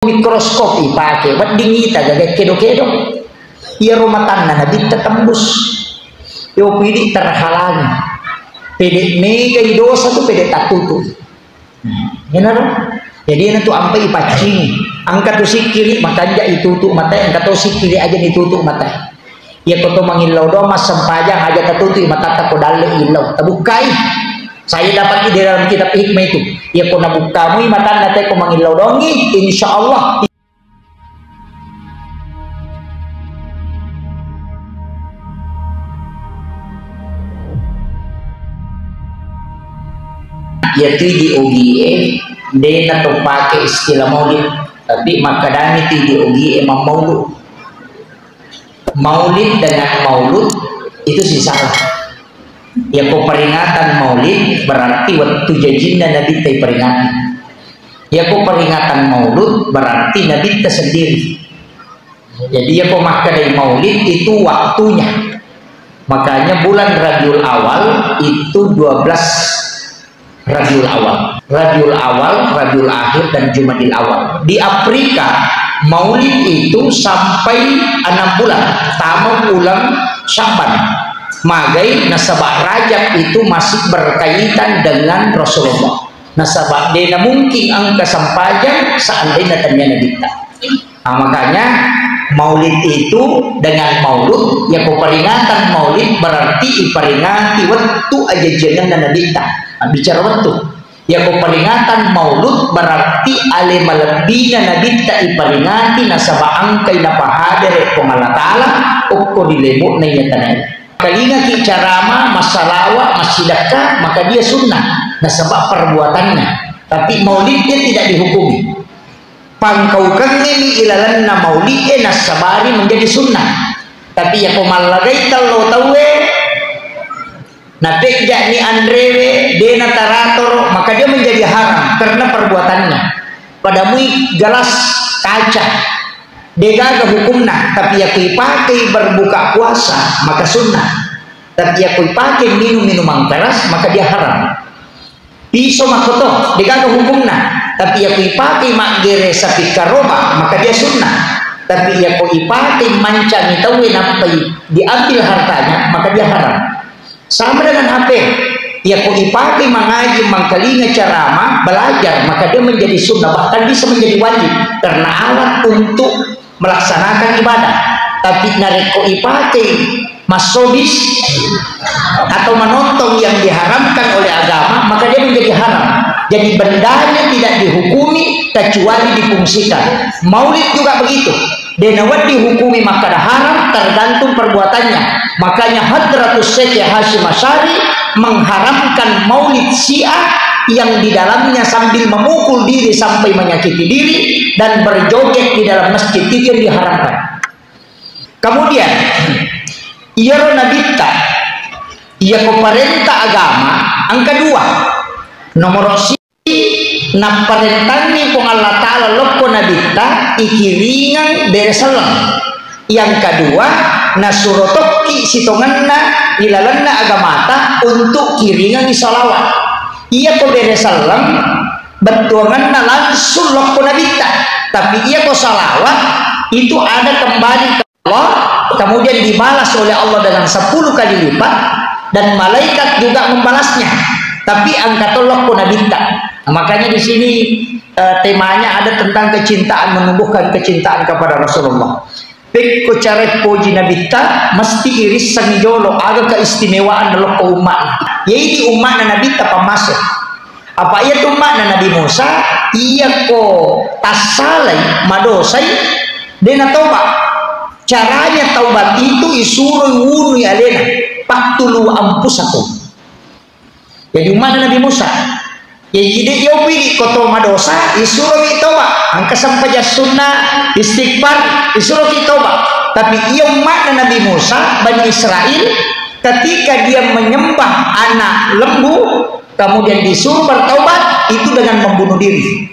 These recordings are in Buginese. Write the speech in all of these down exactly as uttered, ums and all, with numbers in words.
mikroskop ipake, wedding ita gaga kedo-kedo. Iyaro matanna Nabitta tembus. Yo pidi terhalangi. Pede megai dosa tu pede tatutu. Genaro. Jadi ena tu ampai ipaccingi. Engka tu sikkiri makanja itutu mata, engka tu sikkiri aja itutu mata. Iya ko to mangillau doang massempajang aja tatutu matatta ko dalle illau. Tabukkai. Saya dapat di dalam kitab hikmah itu. Iya ko nabukkamui matanna te ko mangillau doangi, insya Allah. Iya tu di ogie, dena to pake istilah maulid, tapi makkedami tu di ogie mammaulu. Maulid dengan maulud itu sisala. Yako peringatan maulid berarti wettu jajinna Nabitta iperingati. Yako peringatan maulud berarti Nabitta sendiri. Jadi yako makkedai maulid itu waktunya. Makanya bulan Rabiul Awal itu dua belas Rabiul Awal. Rabiul Awal, Rabiul Akhir, dan Jumadil Awal. Di Afrika, maulid itu sampai enam bulan. Tamu bulan Sya'ban. Magai nasaba Rajab itu masih berkaitan dengan Rasulullah. Nasaba dena mungkin engka sempajang seandainya tania Nabitta. Nah, makanya maulid itu dengan maulud, yako peringatan maulid berarti iperingati wettu ajajianna Nabitta. Nah, bicara wettu. Yako peringatan maulud berarti ale malebbina Nabitta iperingati nasaba engkai napahadere Puang Allah Ta'ala okko ri lebo'na iya tanae. Kalingaki carama, massalawa, massidakka, maka dia sunnah. Nasaba perbuatannya. Tapi maulidnya tidak dihukumi. Pangkaukengngemi ilalenna maulid'e nassabari menjadi sunnah. Tapi yako mallagai tello tauwe, napejja'ni anrewe, dena taratoro, maka dia menjadi haram karena perbuatannya. Pada mui gelas kaca, degaga hukumna, tapi yako ipakei berbuka puasa, maka sunnah. Tapi yako ipakei minum minuman keras, maka dia haram. Piso makkoto, degaga hukumna. Tapi yako ipake maggere sapi karoba, maka dia sunnah. Tapi yako ipake mancangi tauwe nappai diambil hartanya, maka dia haram. Sama dengan H P. Yako ipake mangaji, mangkalinga ceramah, belajar, maka dia menjadi sunnah, bahkan bisa menjadi wajib karena alat untuk melaksanakan ibadah. Tapi narekko ipake massobis atau menonton yang diharamkan oleh agama, maka dia menjadi haram. Jadi bendanya tidak dihukumi kecuali difungsikan. Maulid juga begitu. Denawa dihukumi makkada haram tergantung perbuatannya. Makanya Hadratus Syekh Hasyim Asy'ari mengharamkan maulid Syiah yang di dalamnya sambil memukul diri sampai menyakiti diri dan berjoget di dalam masjid, itu yang diharamkan. Kemudian, iyaro Nabitta, iyako parenta agama, engka dua. Nomor si, napparentangi Puang Allah Ta'ala lokko Nabitta, ikiringang bere selleng. Yang kedua, nasuro tokki sitongenna ilalenna agamata untuk kiringangi salawat. Iyako bere selleng, bettuangenna langsung lokko Nabitta. Tapi iyako salawat, itu ada kembali ke Allah, kemudian dibalas oleh Allah dengan sepuluh kali lipat, dan malaikat juga membalasnya. Tapi engka to lokko Nabitta. Nah, makanya di sini, eh, temanya ada tentang kecintaan, menumbuhkan kecintaan kepada Rasulullah. Pekko cara poji Nabitta, mesti irissengi jolo aga keistimewaan lokko umma'na. Jadi umma'na Nabitta pammasé. Apa iya tu umma'na Nabi Musa, iyako tassalai, madosai, dena toba. Caranya taubat itu isuro wunui alena, "Faqtulu anfusakum." Jadi umma'na Nabi Musa. Jadi de' yopi ko to madosa, isuromi toba. Engka sempajang sunna, istighfar, isuroki toba. Tapi iya umma'na Nabi Musa, Bani Israel, ketika dia menyembah anak lembu, kemudian disuruh bertaubat, itu dengan membunuh diri.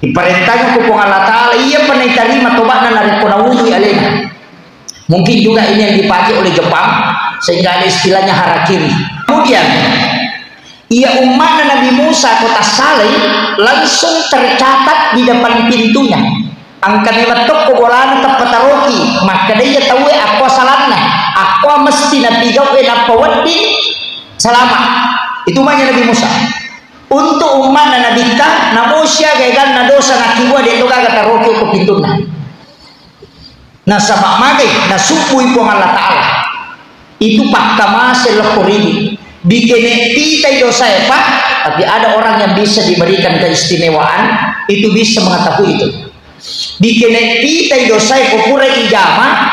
Diperintahkan ku Puang Allah Ta'ala, iya pernah diterima tobatna narekko nawudui alena. Mungkin juga ini yang dipakai oleh Jepang, sehingga ada istilahnya harakiri. Kemudian, Iya umma'na Nabi Musa ko tassalai, langsung tercatat di depan pintunya. Engka memang tokko bolana teppataroki, makkedai iya tauwe akkoa salanna, akkoa mesti napigau'e nappa wedding salama. Itu manya Nabi Musa. Untuk umma'na Nabitta, namo siaga eganna dosa nakkibua, de'to gaga taroki ko pintunna. Nasaba magai nasubbui Puang Allah Ta'ala. Itu pakkamase lokko ridi. Bikene pitai dosae, Pak, tapi ada orang yang bisa diberikan keistimewaan, itu bisa mengetahui itu. Bikene pitai dosae ko pura ijama,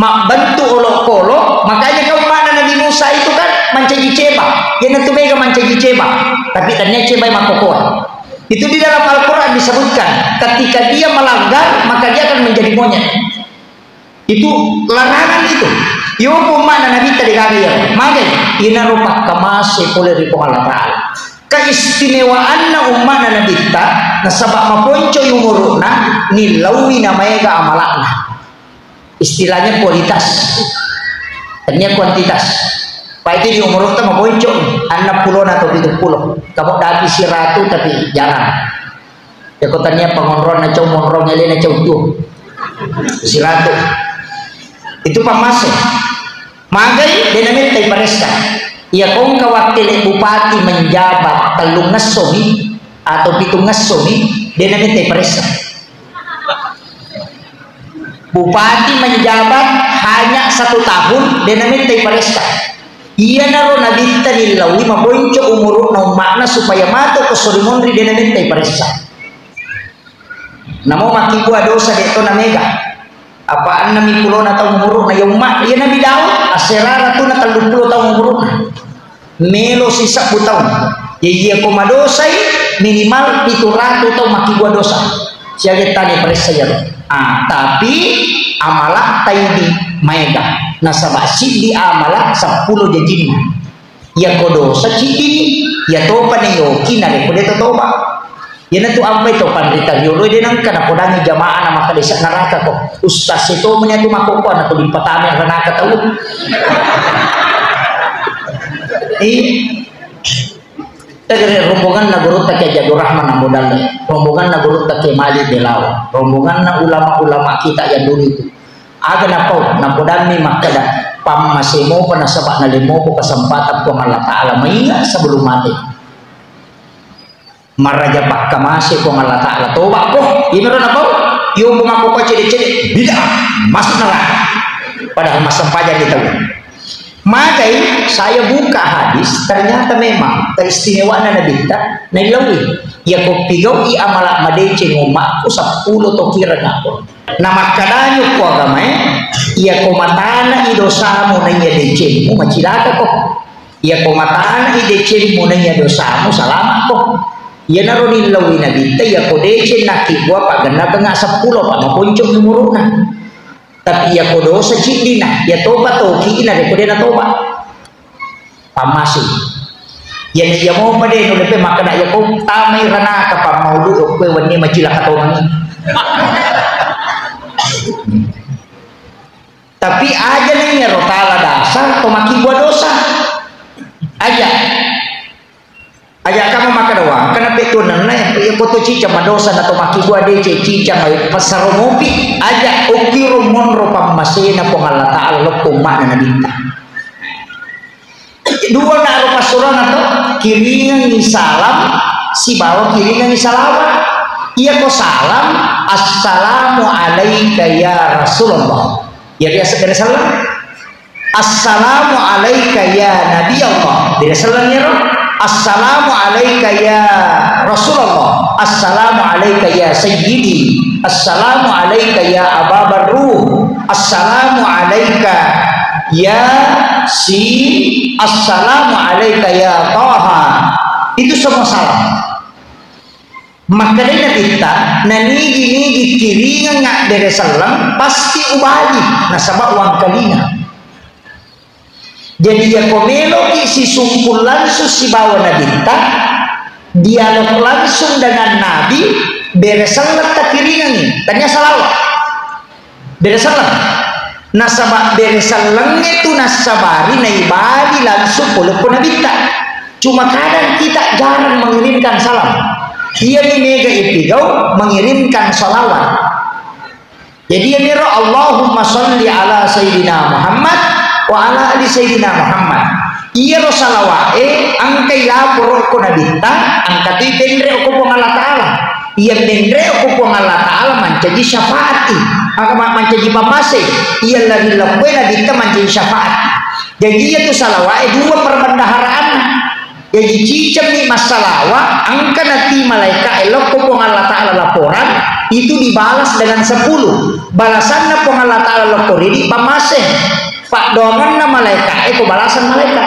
mabbentuk olokolo, makanya kau mana Nabi Musa itu kan mancaji ceba. Iyanatu mega mancaji ceba, tapi tania ceba makkokoa. Itu di dalam Al-Quran disebutkan, ketika dia melanggar, maka dia akan menjadi monyet. Itu larangan itu. Yo, umma'na Nabitta degaga iya. Magai, inaro pakkamase pole ri Puang Allah Ta'ala. Keistimewaanna umma'na Nabitta, nasaba maponco umuru'na, nillaui namaega amala'na. Istilahnya kualitas. Tania kuantitas. Pak itu di umuru'ta maponco, enam puluh atau tujuh puluh. Kamu dapi siratu tapi jarang. Yako tania pangonronna cau monrong elena cau tuo. Siratu. Itu pammase. Magai de namettai paressa. Iya kongka wakkele bupati menjabat tellung ngessomi atau pitung ngessomi, de namettai paressa. Bupati menjabat hanya satu tahun, de namettai paressa. Iyanaro Nabitta nillaui maponco umuru'na umma'na supaya mato ko sori monri de namettai paressa. Namo makkibua dosa de'to namega. Apa ennami pulona taung umuru'na iya umma, iya Nabi Daud, asserara tuna telluppulo taung umuru'na. Melo sisebbu taung. Ya iya ko madosai minimal pitu ratu taung makkibua dosa. Siaga tane paressa iyaro. Ah, tapi amala taidi maega. Nasaba siddi amala seppulo jajinna. Iya ko dosa ciddini, iya topa ne yoki narekko de toba. Iyanatu ampai to panrita riolo de nengka napodangi jamaah na makkeda ise neraka ko. Ustaz e to meni atu makkokkoe na to dipatame neraka tau. Iya. Tegere rombonganna gurutta Kiai Haji Abdul Rahman Ambo Dalle, rombonganna gurutta Kiai Malik Belawa, rombonganna ulama-ulama kita yang dulu itu. Aga napau, napodanni makkeda, pammasemo pa nasaba nalemmopo kesempatan Puang Allah Ta'ala maingat sebelum mati. Maraja pakkamase Puang Allah Ta'ala, toba ko, imero napau, yo mako ko cede-cede, bid'ah, masuk neraka. Padahal massempajang di tahu. Magai saya buka hadis, ternyata memang keistimewaanna Nabitta naillaui. Iya ko pigau'i amala madeceng ummakku seppulo to kira ngako. Namakkadani ko agamae, iya ko matana i dosamu naiya decengmu macilaka ko. Iya ko matana i decengmu naiya dosamu salama ko. Iyanaro nillaui Nabitta, iya ko deceng nakkibua pagennapeng seppulo pa maponco umuru'na. Tapi iya ko dosa ciddina, iya toba toki narekko de natoba. Pammase. Iya iya mopa de nulle pe makkeda iya ko tamai ranaka pammaulu okko wenni macilaka tongengi. Tapi aja neng iyaro tala dasar to makkibua dosa. Aja. Aja kamu makkeda wang, kena pe tu nenna ya, ya foto cicang madosa na to makkibua deceng cicang, ayo passaro mopi, aja okiro monro pammasena Puang Allah Ta'ala lokko umma'na Nabitta. Dua na aro passurana to, kiringengi salam, sibawa kiringengi salawat. Iya ko salam, "Assalamu alaika ya Rasulullah." Ya biasa kena salam. "Assalamu alaika ya Nabi Allah." Tidak salam ya, Roh. "Assalamu alaika ya Rasulullah. Assalamu alaika ya Sayyidi. Assalamu alaika ya Aba Barru. Assalamu alaika ya Sin. Assalamu alaika ya Taha." Itu semua salam. Makkedai Nabitta, nanigi-nigi kiringengnga bere selleng, pasti ubali, nasaba uangkalinga. Jadi, iyako meloki sisumpul langsung sibawa Nabitta, dialog langsung dengan Nabi, bere selleng takiringengi, tania salawat. Bere selleng. Nasaba bere sellengnge tu nassabari naibali langsung pole ko Nabitta. Cuma kadang kita jarang mengirimkan salam. Iyami mega ipigau mengirimkan salawat. Jadi, iyamiro, "Allahumma salli ala Sayyidina Muhammad wa ala ali Sayyidina Muhammad." Iyaro salawa'e engkai laporo ko Nabitta, engka tu ipenre ko Puang Allah Ta'ala. Iya menre ko Puang Allah Ta'ala mancaji syafaati, maka ma-, mancaji pamase. Iya lari leppoe Nabitta mancaji syafaat. Jadi, iya tu salawa'e dua perbendaharaan. Jaji, cicemmi massalawa, engka nati malaika e lokko Puang Allah Ta'ala laporan, itu dibalas dengan sepuluh. Balasanna Puang Allah Ta'ala lokko ridi pammaseng. Paddoangenna malaika e ko balasan malaika.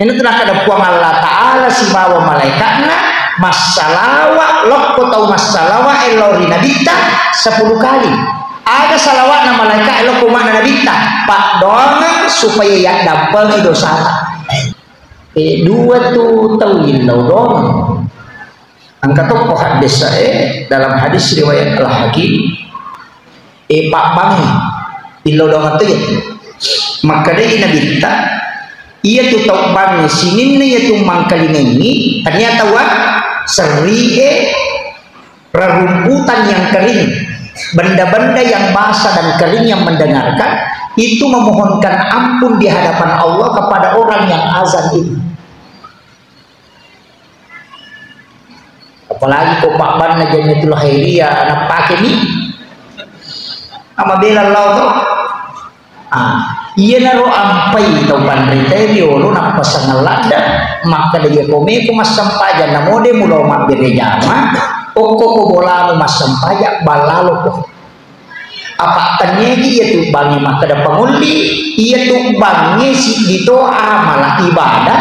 Ini tu nakkeda Puang Allah Ta'ala sibawa malaikatna massalawa lokko tau massalawa e lao ri Nabitta sepuluh kali. Aga salawatna malaika e lokko mana Nabitta? Paddoangeng supaya yaddampengi dosata. Eh, dua tu tau illau doang. Engka tokko haddesa, eh, dalam hadis riwayat Al-Hakim, eh, pabbangi illau doang tu ya. Makkedai Nabitta, iya tu tau bangi sininna iya tu mangkalingengi, tania tawa serri, eh, rerumputan yang kering, benda-benda yang basah dan kering yang mendengarkan, itu memohonkan ampun di hadapan Allah kepada orang yang azan itu. Apalagi ko pabbanna Jamiatul Khairiyah, anak pake mi, ama bela Allah tuh. Ah, iyanaro ampai tau panritae riolo nappasang ladda, makkeda, "Iya komeko massempajang namo de mulao mabbere jama, okko ko bolamu massempajang, ballaloko." Apa tenniaki iya tu bangi makkeda pangulli, iya tu bangi siddi to amala ibadah,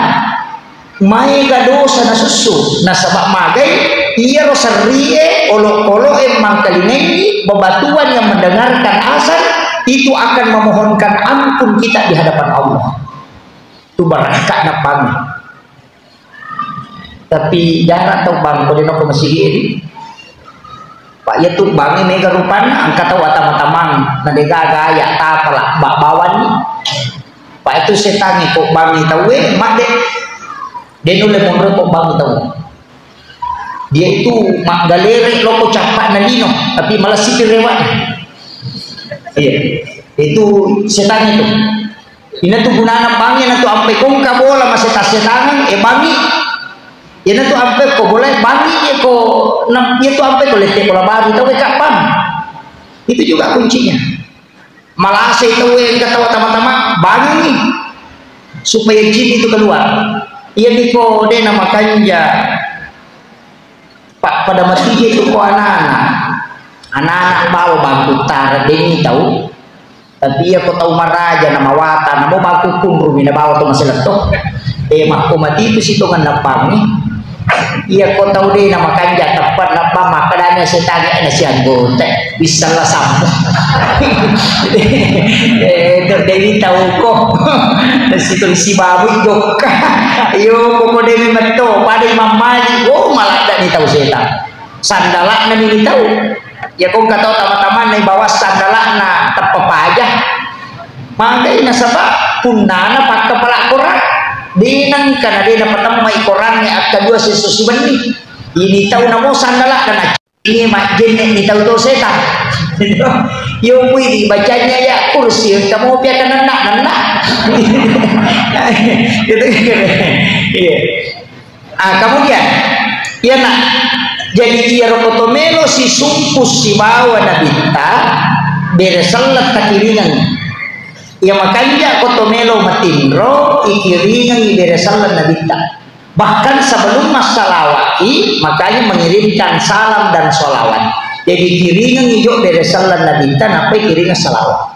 maega dosa nasussu, nasaba magai iyaro serrie, olok-oloke mangkalinengi, bebatuan yang mendengarkan azan itu akan memohonkan ampun kita di hadapan Allah. Tu barakka'na bangi. Tapi jarang tau bang ko dena ko masigi. Pak, iya tu bangi mega rupanna, engka tau atama-tamang, na de gaga ya tapala, ba-, bawani. Pak, itu setangi ko bangi tauwe, mak de, de nulle monro ko bangi tauwe. Dia itu maggalere loko cappa na lino, tapi malah sipir rewa. Iya, itu setangi itu. Ina tu gunana bangi, ina tu ampe kongka bola maseta-setangeng, eh, bangi. Ina tu ampe ko bola bangi, ye ko, na, ye tu ampe ko lette bola baru, tau ka bang. Itu juga kuncinya. Malasai tauwe engka tau tama-tama, bangi supaya jin itu keluar. Iya miko de na makanja. Pa-, pada mati itu ko anak-anak. Anak-anak bawa bangku tara demi tau. Tapi iya ko tau maraja na mawata, namo bangku kunrumi na bawa to masih letto. Eh, makko mati itu sitongan nappangi. Iya ko tau de na makanja tepat nappa makkedani siaga na sianggota. Bissalla sammu. Eh, terdewi tau ko. Situ si babu jokka. Iyo, poko dewi metto, pada Imam Malik. Oh, maladda ni tau setan. Sandala'na ni tau. Ya, kong katau tama-tama na bawa sandala'na teppa paja. Mangkai nasaba punnana pakka pala Quran. Denang kana dena patemmai Qurannya akka dua sesusu benni. Ini tau namo sandala'na na Ini majjenne ni tau to setan. Yo pui di bacanya ya kursi, kamu pia kan nenna, nenna. Gitu. Iya. Ah, kemudian, iya nak. Jadi iya rokoto melo si sungkus si bawa nabitta, bere sellet takiringan. Iya makanja koto melo matinro, ikiringan i bere sellet nabitta. Bahkan sebelum massalawaki, makanya mengirimkan salam dan sholawat. Jadi kiringan ijo bere sellet nabitta, nappai kiringan salawat.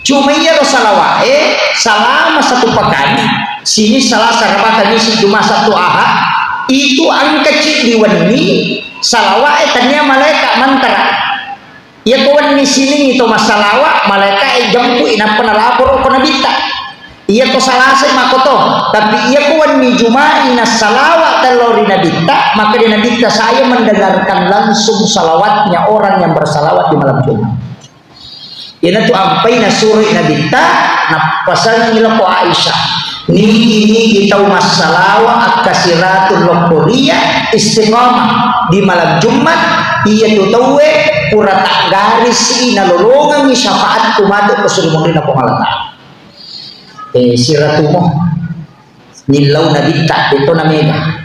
Cuma iya ro salawat, eh, selama satu pekan, sini Selasa, Rabu, Kamis, Jumat, Sabtu, Ahad, itu engka ci di wenni, salawat, eh, tania malaikat mantara. Iya ko wenni sining itu massalawa, malaika e jempui nappa nalaporo ko nabitta. Iya ko salasai makoto, tapi iya ko wenni jumai nassalawa tello ri nabitta, maka di nabitta saya mendengarkan langsung salawatnya orang yang bersalawat di malam Jumat. Iyanatu ampai nasuroi nabitta, nappasangi lako Aisyah. Nigi-nigi tau massalawa akkasiratung lokkoria istiqamah di malam Jumat, iya tu tauwe pura taggarisi nalolongengi syafaatku matu ko suri munrinna Puang Allah Ta'ala. Eh, siratumo nillau nabitta, deto namega.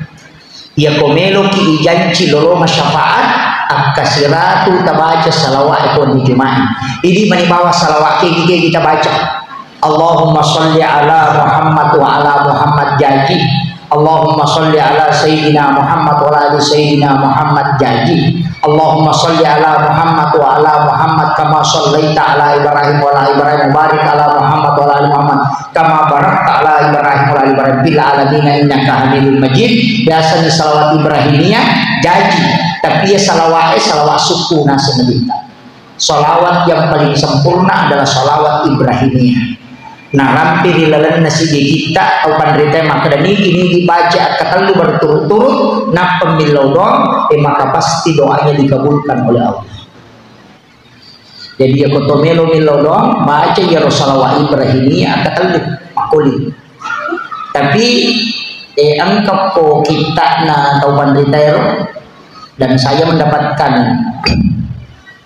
Iyako meloki ijanci lolonga syafaat, akkasiratu tabaca salawat ko di Jumat. Idi mani bawa salawat kegi-kegi tabaca. Allahumma salli ala Muhammad wa ala Muhammad jaji. Allahumma salli ala Sayyidina Muhammad wa ala ali Sayyidina Muhammad jaji. Allahumma salli ala Muhammad wa ala Muhammad kama sallaita ala Ibrahim wa ala Ibrahim, wa barik ala Muhammad wa ala ali Muhammad kama barakta ala Ibrahim wa ala ali Ibrahim fil alamin innaka Hamidul Majid. Biasanya salawat Ibrahimiyah jaji, tapi ya salawat, eh, salawat suku nasa nabitta. Salawat yang paling sempurna adalah salawat Ibrahimiyah. Narampe ri lalenna sigi kitta tau panrita makkeda nigi-nigi baca akkatellu berturut-turut, nappa millau doang, eh, maka pasti doanya dikabulkan oleh Allah. Jadi, ya koto melo millau doang, baca iyaro salawat Ibrahimiyah akkatellu, makkoli. Tapi, eh, engka ko kittana tau panrita ero, dan saya mendapatkan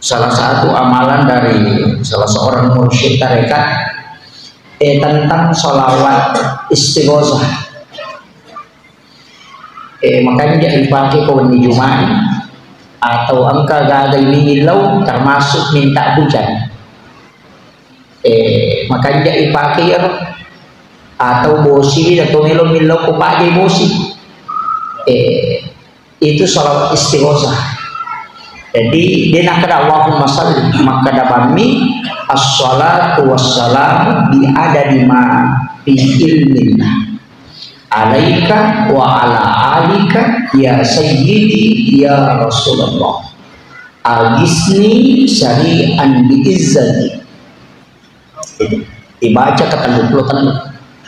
salah satu amalan dari salah seorang mursyid tarekat, eh, tentang salawat istighosah. Eh, makanja ipake ko wenni Jumat atau engka gaga imingillau, termasuk minta hujan. Eh, makanja ipake iyaro atau bosi atau melo millau ko paja bosi. Eh, itu salawat istighosah. Jadi, de nakkeda Allahumma salli, makkeda bammi, assalatu wassalamu bi adadi ma fi ilmillah. Alaika wa ala alika ya sayyidi ya Rasulullah. Agisni syari'an bi izzati. Itu. Dibaca ke tellu puluh tellu.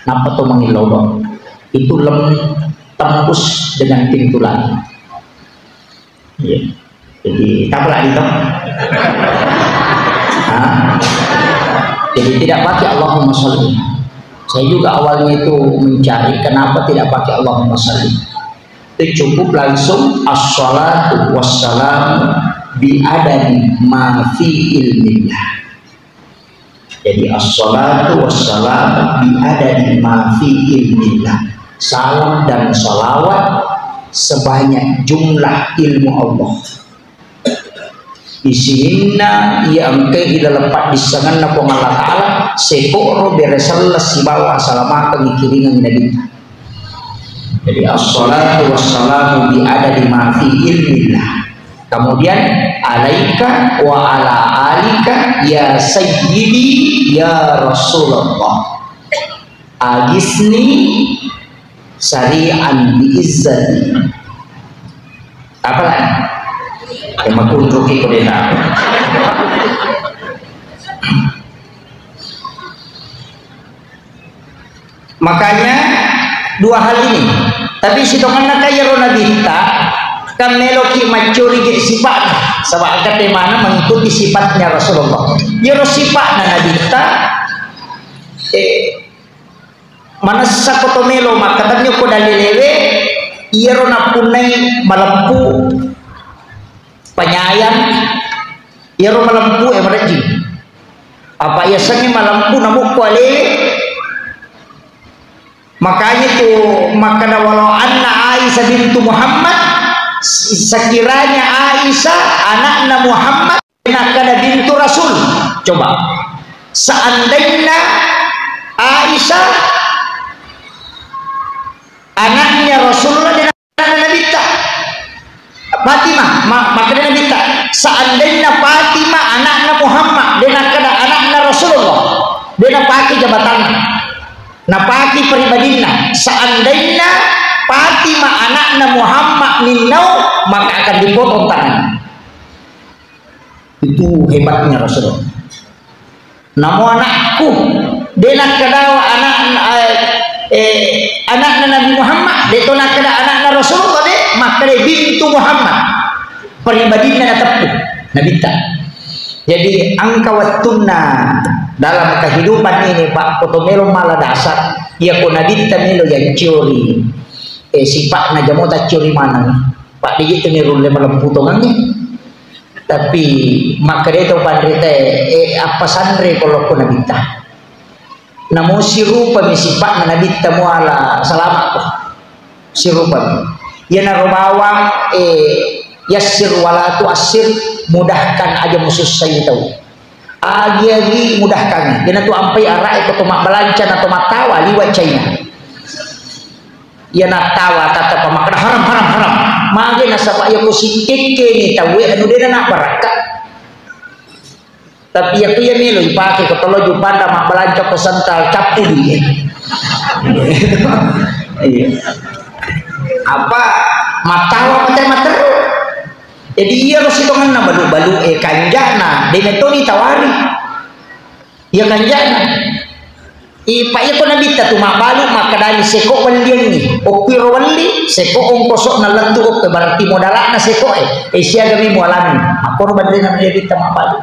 Nappa to mangillau doang. Itu lem tembus dengan pintu langit. Iya. Jadi, tak apa lagi toh? Hah? Jadi, tidak pakai Allahumma sholli. Saya juga awalnya itu mencari kenapa tidak pakai Allahumma sholli. Itu cukup langsung assalatu wassalamu bi adadi ma fi ilmillah. Jadi, assalatu wassalamu bi adadi ma fi ilmillah. Salam dan salawat sebanyak jumlah ilmu Allah. Isininna iya engkae ri laleng paddissengenna Puang Allah Ta'ala, sekoro bere selleng sibawa asalamakeng ikiringeng Nabitta. Jadi, assalatu wassalamu bi adadi ma fi ilmillah. Kemudian, alaika wa ala alika ya sayyidi ya Rasulullah. Agisni syari'an bi izzati. Apa lagi? Yang makunruki kudeta. Makanya dua hal ini. Tapi sitonganna ka iyaro Nabitta, kan meloki maccuri je sipatna. Sebab engka temana mengikuti sifatnya Rasulullah. Iyaro sipatna Nabitta, eh, manessa ko to melo makkatenni ko dallewe, iyaro nappunnai malempu, penyayang, iyaro malempu e marejjing. Apa yasengnge malempu namukku alewe? Makanya tu makkeda, walau anna Aisyah bintu Muhammad, sekiranya Aisyah anakna Muhammad, nakkeda bintu Rasul. Coba, seandainya Aisyah anaknya Rasulullah, anakna Nabitta. Fatimah, ma-, makkeda Nabitta, seandainya Fatimah anakna Muhammad, de nakkeda anakna Rasulullah, de napake jabatanna, napake pribadinna. Seandainya Fatimah anakna Muhammad minnau, maka akan dipotong tangannya. Itu hebatnya Rasulullah. Namo anakku, de nakkedawa anak, eh, eh, anakna Nabi Muhammad, de to nakkeda anakna Rasulullah, de, makkeda bintu Muhammad. Pribadinna nateppu, Nabitta. Jadi, engka wettunna dalam kehidupan ini, Pak, ko to melo mala dasar, Iya ko nabitta melo yaccuri, eh, sipa'na jamo taccuri maneng. Pak, de' tu ni rulle malempu tongengnge. Tapi makkeda to panrita, eh, appasanre ko lokko nabitta. Namo sirupami sipa'na nabitta muala salama ko. Sirupami. Iyanaro bawang, eh, yassir wala tuassir, mudahkan aja musussai tau. Agi-agi mudahkan. Iyanatu ampai ara'e ko to mabbalanca na to mattawa liwa China. Iya nattawa tata pamakkeda haram, haram, haram. Mage nasaba iya ko sittekke ni tauwe anu dena na barakka. Tapi iya ko iya melo ipake ko tolo jupanna mabbalanca ko sentral cappu di. Iya. Apa mattawa mate matteru. Jadi iya ro sitongenna balu-balu e kanjana, de metoni tawari. Iya kanjana. Ipa iya ko nabitta tu mabbalu makkedani seko welliangngi. Okkuiro welli, seko ongkosokna lettu okko berarti modalakna seko e. E siagami mualami. Makkoro ballena nabitta mabbalu.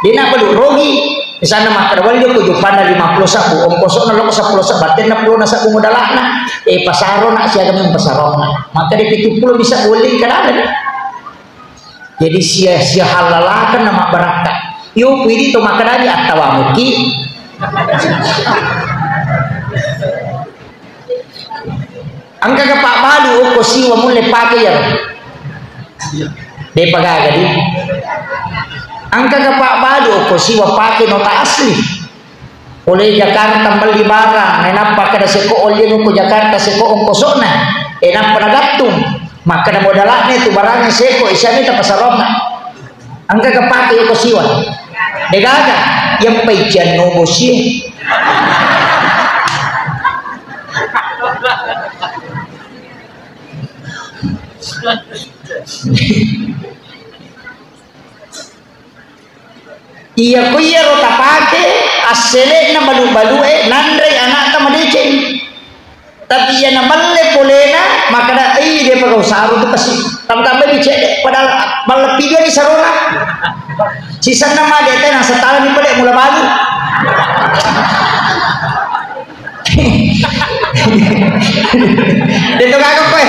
Dena balu rogi. Misalna makkeda welli ko jupanna lima puluh sabbu, ongkosokna loko seppulo sabbu, berarti enam puluh na sabbu modalakna. E pasarona siagami pasarona. Maka de pitu puluh bisa welli kadang. Jadi sia-sia halalakan nama barakka. Yo pidi to makkeda di attawa muki. Engka ke Pak Balu okko siwa mulle pake ya. Depa gaga di. Engka ke Pak Balu okko siwa pake nota asli. Pole Jakarta melli barang, nainappa kada seko ollieng ko Jakarta seko ongkosokna, e nappa nagattung, makkada modalakna tu barang seko, e siamita pasaronna. Engka kepake ko siwa. Degaga, yang paician nobo sie. Iya ko iyaro tapake assele'na balu-balu'e nanrei anakta madeceng. Tapi iya namalle polena makkada, "Ei, depa gau saru tu pasi tambah-tambah bicedde padahal malleppi dua ni sarona." Sisenna made te nang setala ni pade mula balu. Deto gaga koe.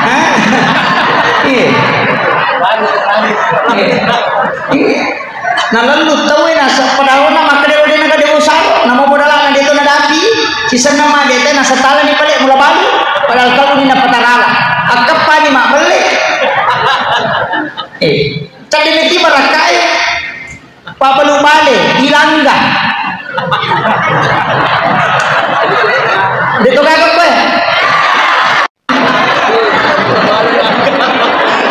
Hah? Iya. Iya. Nalellu tauwe nasappa dauna makkeda wede na kade usaro, namo bodalana deto nadapi, sisenna ma dete nasatalani pale mula balu, padahal tau ni napatarala. Akkeppani mabbelle. Eh, cadde meti barakkae. Pabalu bale, dilangga. Deto gaga koe.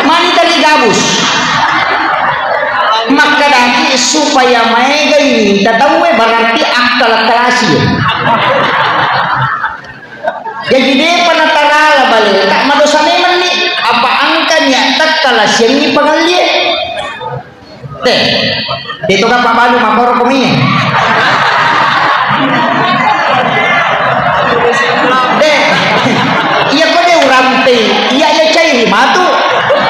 Mani tadi gabus. Makkadaki supaya maegai minta tauwe berarti akal kalasi. Jadi depa natarala bale, tak madosa memang ni, apa angka niat tak kalasiangi pangallie. Deh, itu kan Pak Balu makoro kumi. Deh, iya ko de urampe, iya iya cai matu.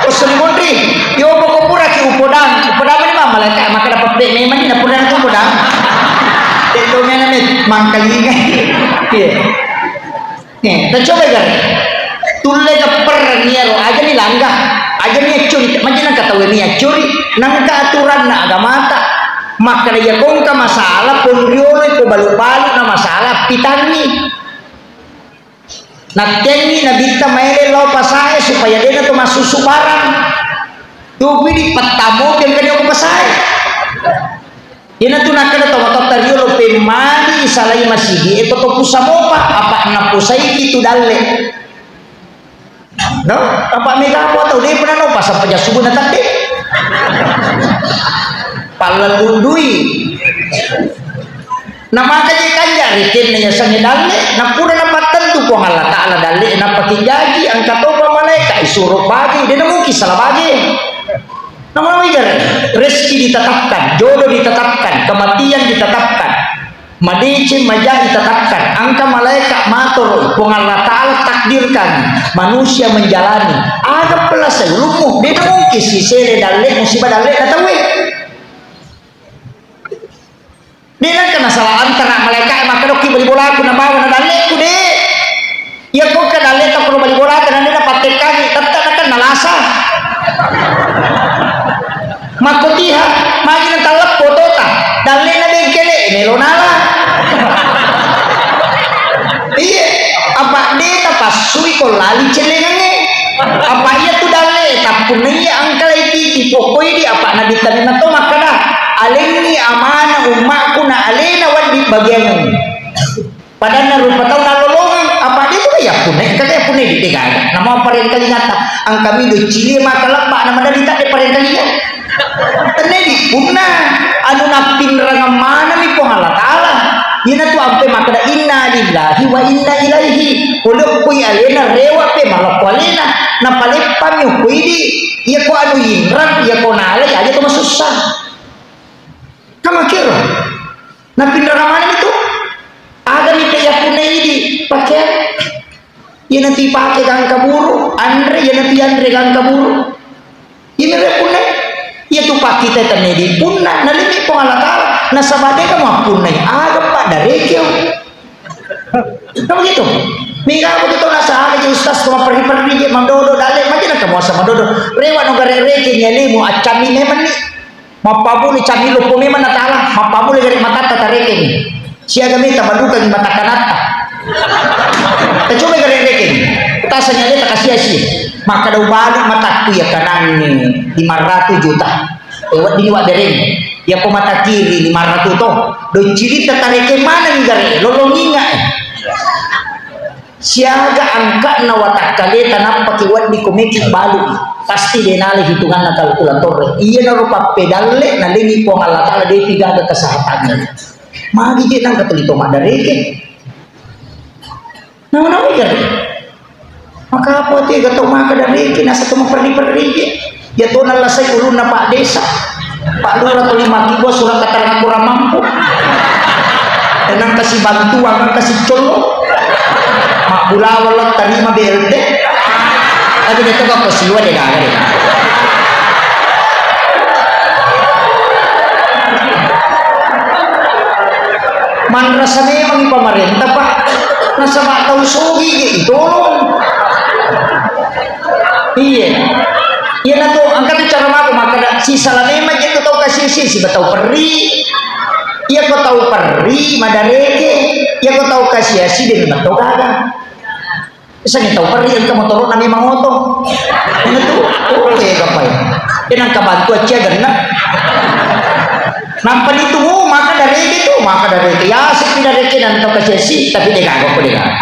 Terus mondri, yo pokok pura ki upodang, upodang ni mama malaikat maka dapat be memang ni pura tu upodang. Itu mena me mangkalinga. Iya. Eh, tacoba gare. Tulle gapperrang iyaro, aja ni langga, aja ni accuri, maja nangka tauwe ni accuri, nangka aturanna agamata. Makkada iya kongka masalah ponriolo ko balu-balu na masalah pitanni. Nattenni nabitta maele lao pasae supaya dena to massusu barang. Tupi di pettamo piang kene ko pasae. Iyanatu nakkeda tau matoatta riolo, pemmadi isalai masigi e to, to pusa mopa, apa napusaiki tu dalle. No? Apa mega apa tau de pernah no pasang pajak subuh na tadde. Pallallundui. Namaka je kanja rikenna yasengnge dalle, napura napattentu Puang Allah Ta'ala dalle, napaki jaji, angka topa malaika, isuro bage, de namuki salah bage. Namun wajar, rezeki ditetapkan, jodoh ditetapkan, kematian ditetapkan, madeceng maja ditetapkan, angka malaikat matur, Puang Allah Ta'ala takdirkan manusia menjalani. Aga pella saulummu, de mungkin sisele dalle musibah dalle na tauwe. De nengka nasala antara Malaika' makkeda, "Okki bali bolaku nabawa na dalle'ku, de'." Iya ko ke dalle' ta ko bali bola, tenanna pattekkangi, tette' na kan nalasa. Makkotiha, magi na talleppo tota, dalle'na bengkele', melo nala. Iya, apa de' tapassui ko lali cellengangnge. Apa iya tu dalle' tappunnai iya angkalai titi, pokoi di apa na ditanna to makkeda, "Alengngi amana ummaku na alena waddi bagiangengngi." Padanna rupa tau nalolongeng, apa de' tu yappunna, engka yappunna di de' gaga. Nama parengkalingata, angka mido cilie maka lebba, nama dari tak de' parengkalinga. Tenne di punna, anu nappinrang manami Puang Allah Ta'ala. Ina tu ampe makkeda, "Inna lillahi wa inna ilaihi." Pole kui alena rewa pe malakko alena. Napaleppami kui di, iya ko anu inrang, iya ko nalai, aja to masussa. Kamakiro. Napinrang maneng itu. Agami pe yappunna idi pakaian. Iyana tu ipake gangka buru, anre, iyana tu yanre gangka buru. Iyana pe punna. Iya tu pakkita tenne di punna. Nalimmi Puang Allah Ta'ala. Nasaba de' kamu appunnai. Aga pa darekeo. Nah, begitu. Mingga begitu nasa aga je ustaz ko maperri-perri je mandodo dalle'. Magi na kamu asa mandodo. Rewa no gare reke nyelemu accami memang ni. Mappamuli cami loppo memang natala, mappamuli gare matatta tarekeng. Siaga meta balukangi matakkanatta. Tacoba gare rekeng. Tasa nyale takasiasi. Makkeda ubali matakku ya kanangi lima ratus juta. Eh, wedding wa bereng. Ya ko mata kiri lima ratus to. Do cirita tarekeng mana ni gare? Lolonginga eh. Siaga angka'na watakkaleta nappaki wedding ko meki balu, pasti de' nala hitunganna kalkulator. Iyanaro pappedalle nalengi Puang Allah Ta'ala de'pi gaga kesehatanna. Magi je nangka tuli to maddareke. Nama-nama ikan. Maka apa tu ga tau maka dareke nasa to maperri-perri je. Iya to nallasai ulunna Pak Desa, Pak Lurah, tuli makkibua surat keterangan kurang mampu. Tenang kasih bantuan, kasih colo. Mabbulawa lo tarima B L T. Tapi dia tega kau siwa dia dah, dia dah. Manrasa memang pemerintah, Pak. Nasaba tau sogi je ditolong. Iya. Iya na tu, angka tu cara mako makkeda, sisala memang je tu tau kasiasi, siba tau perri. Iya ko tau perri, madareke. Iya ko tau kasiasi, de' memang tau gaga. Misalnya tau perri, engka motoro na memang oto. Mana tu? Oh, eh, kapai. Dia nangka bantu aja genna. Nampa ditu, oh, maka dari itu, maka dari itu. Ya, sepi dari itu, dan tau kasiasi, tapi de' gaga ko de' gaga.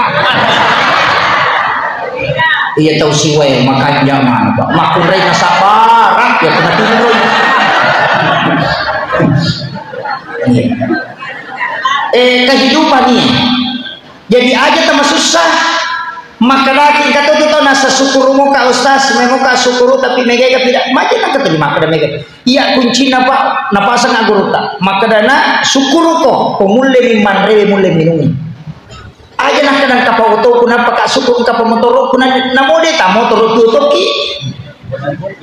Iya tau siwae makanja mana, Pak. Makkunrai nasabarak ya kena tinroi. Iya. Eh, kehidupan ini. Jadi aja tama susah. Makkedaki engka to tu tau nasa sukkurumo ka ustaz, memoka sukkuru tapi mega ega pida. Maja nangka tuli makkeda mega. Iya kuncinna, Pak, napasang gurutta. Makkedana sukkuruko, ko mulle mi manre, mulle minungi. Aja nakkeda engka pa otoku, nappa ka sukkuru engka pa motoroku, na, namo de' ta motoro tuo tokki.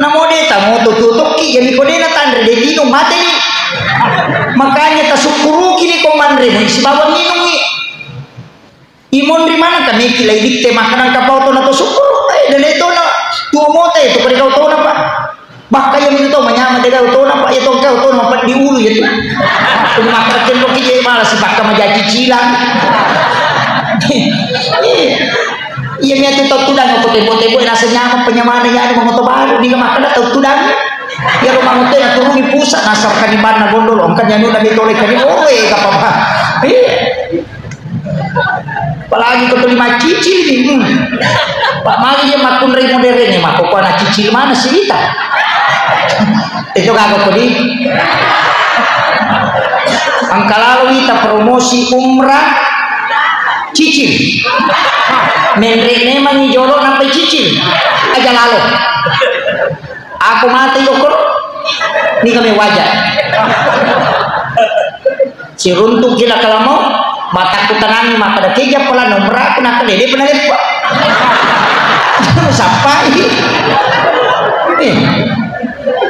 Namo de' ta moto tuo tokki, jadi ko de' natanre de' lino mateni. Makanya tasukkuruki ni ko manre, sibawa minungi. Imonri maneng ka meki lai ditte makkeda engka pa oto na to sukkuru. Eh, dene to na tuo mota itu pada kau tona, Pak. Bahkan yang itu tau manyameng de' gaga otona, Pak, iya tongka otona mapeddi ulu iya tu. Makkeda kenroki je malah sipakka maja cicilan. Iya, iya, mi atu tau tudang ko tebo-tebo nasa nyameng penyamana iya anu moto baru ni makkeda tau tudang. Iya rumah moto na turuni pusat nasa kanibanna gondol, engka nyanu na ditolekani, oh, eh, gak apa-apa. Iya. Apalagi ko tuli maccicil ni. Hmm. Pak, magi je makkunrai modern ni, makko ko anak cicil mana sirita. Itu kagak ko di. Engka lalo wita promosi umrah cicil. Menre memang ni jolo nampai cicil. Aja lalo. Aku mati kok. Ni kami wajar. Siruntu'ki nakalamo, matakku tanangi makkeda, "Keja pala nomraku?" Nakkeda, "De' pernah leppa." Sappai. Eh.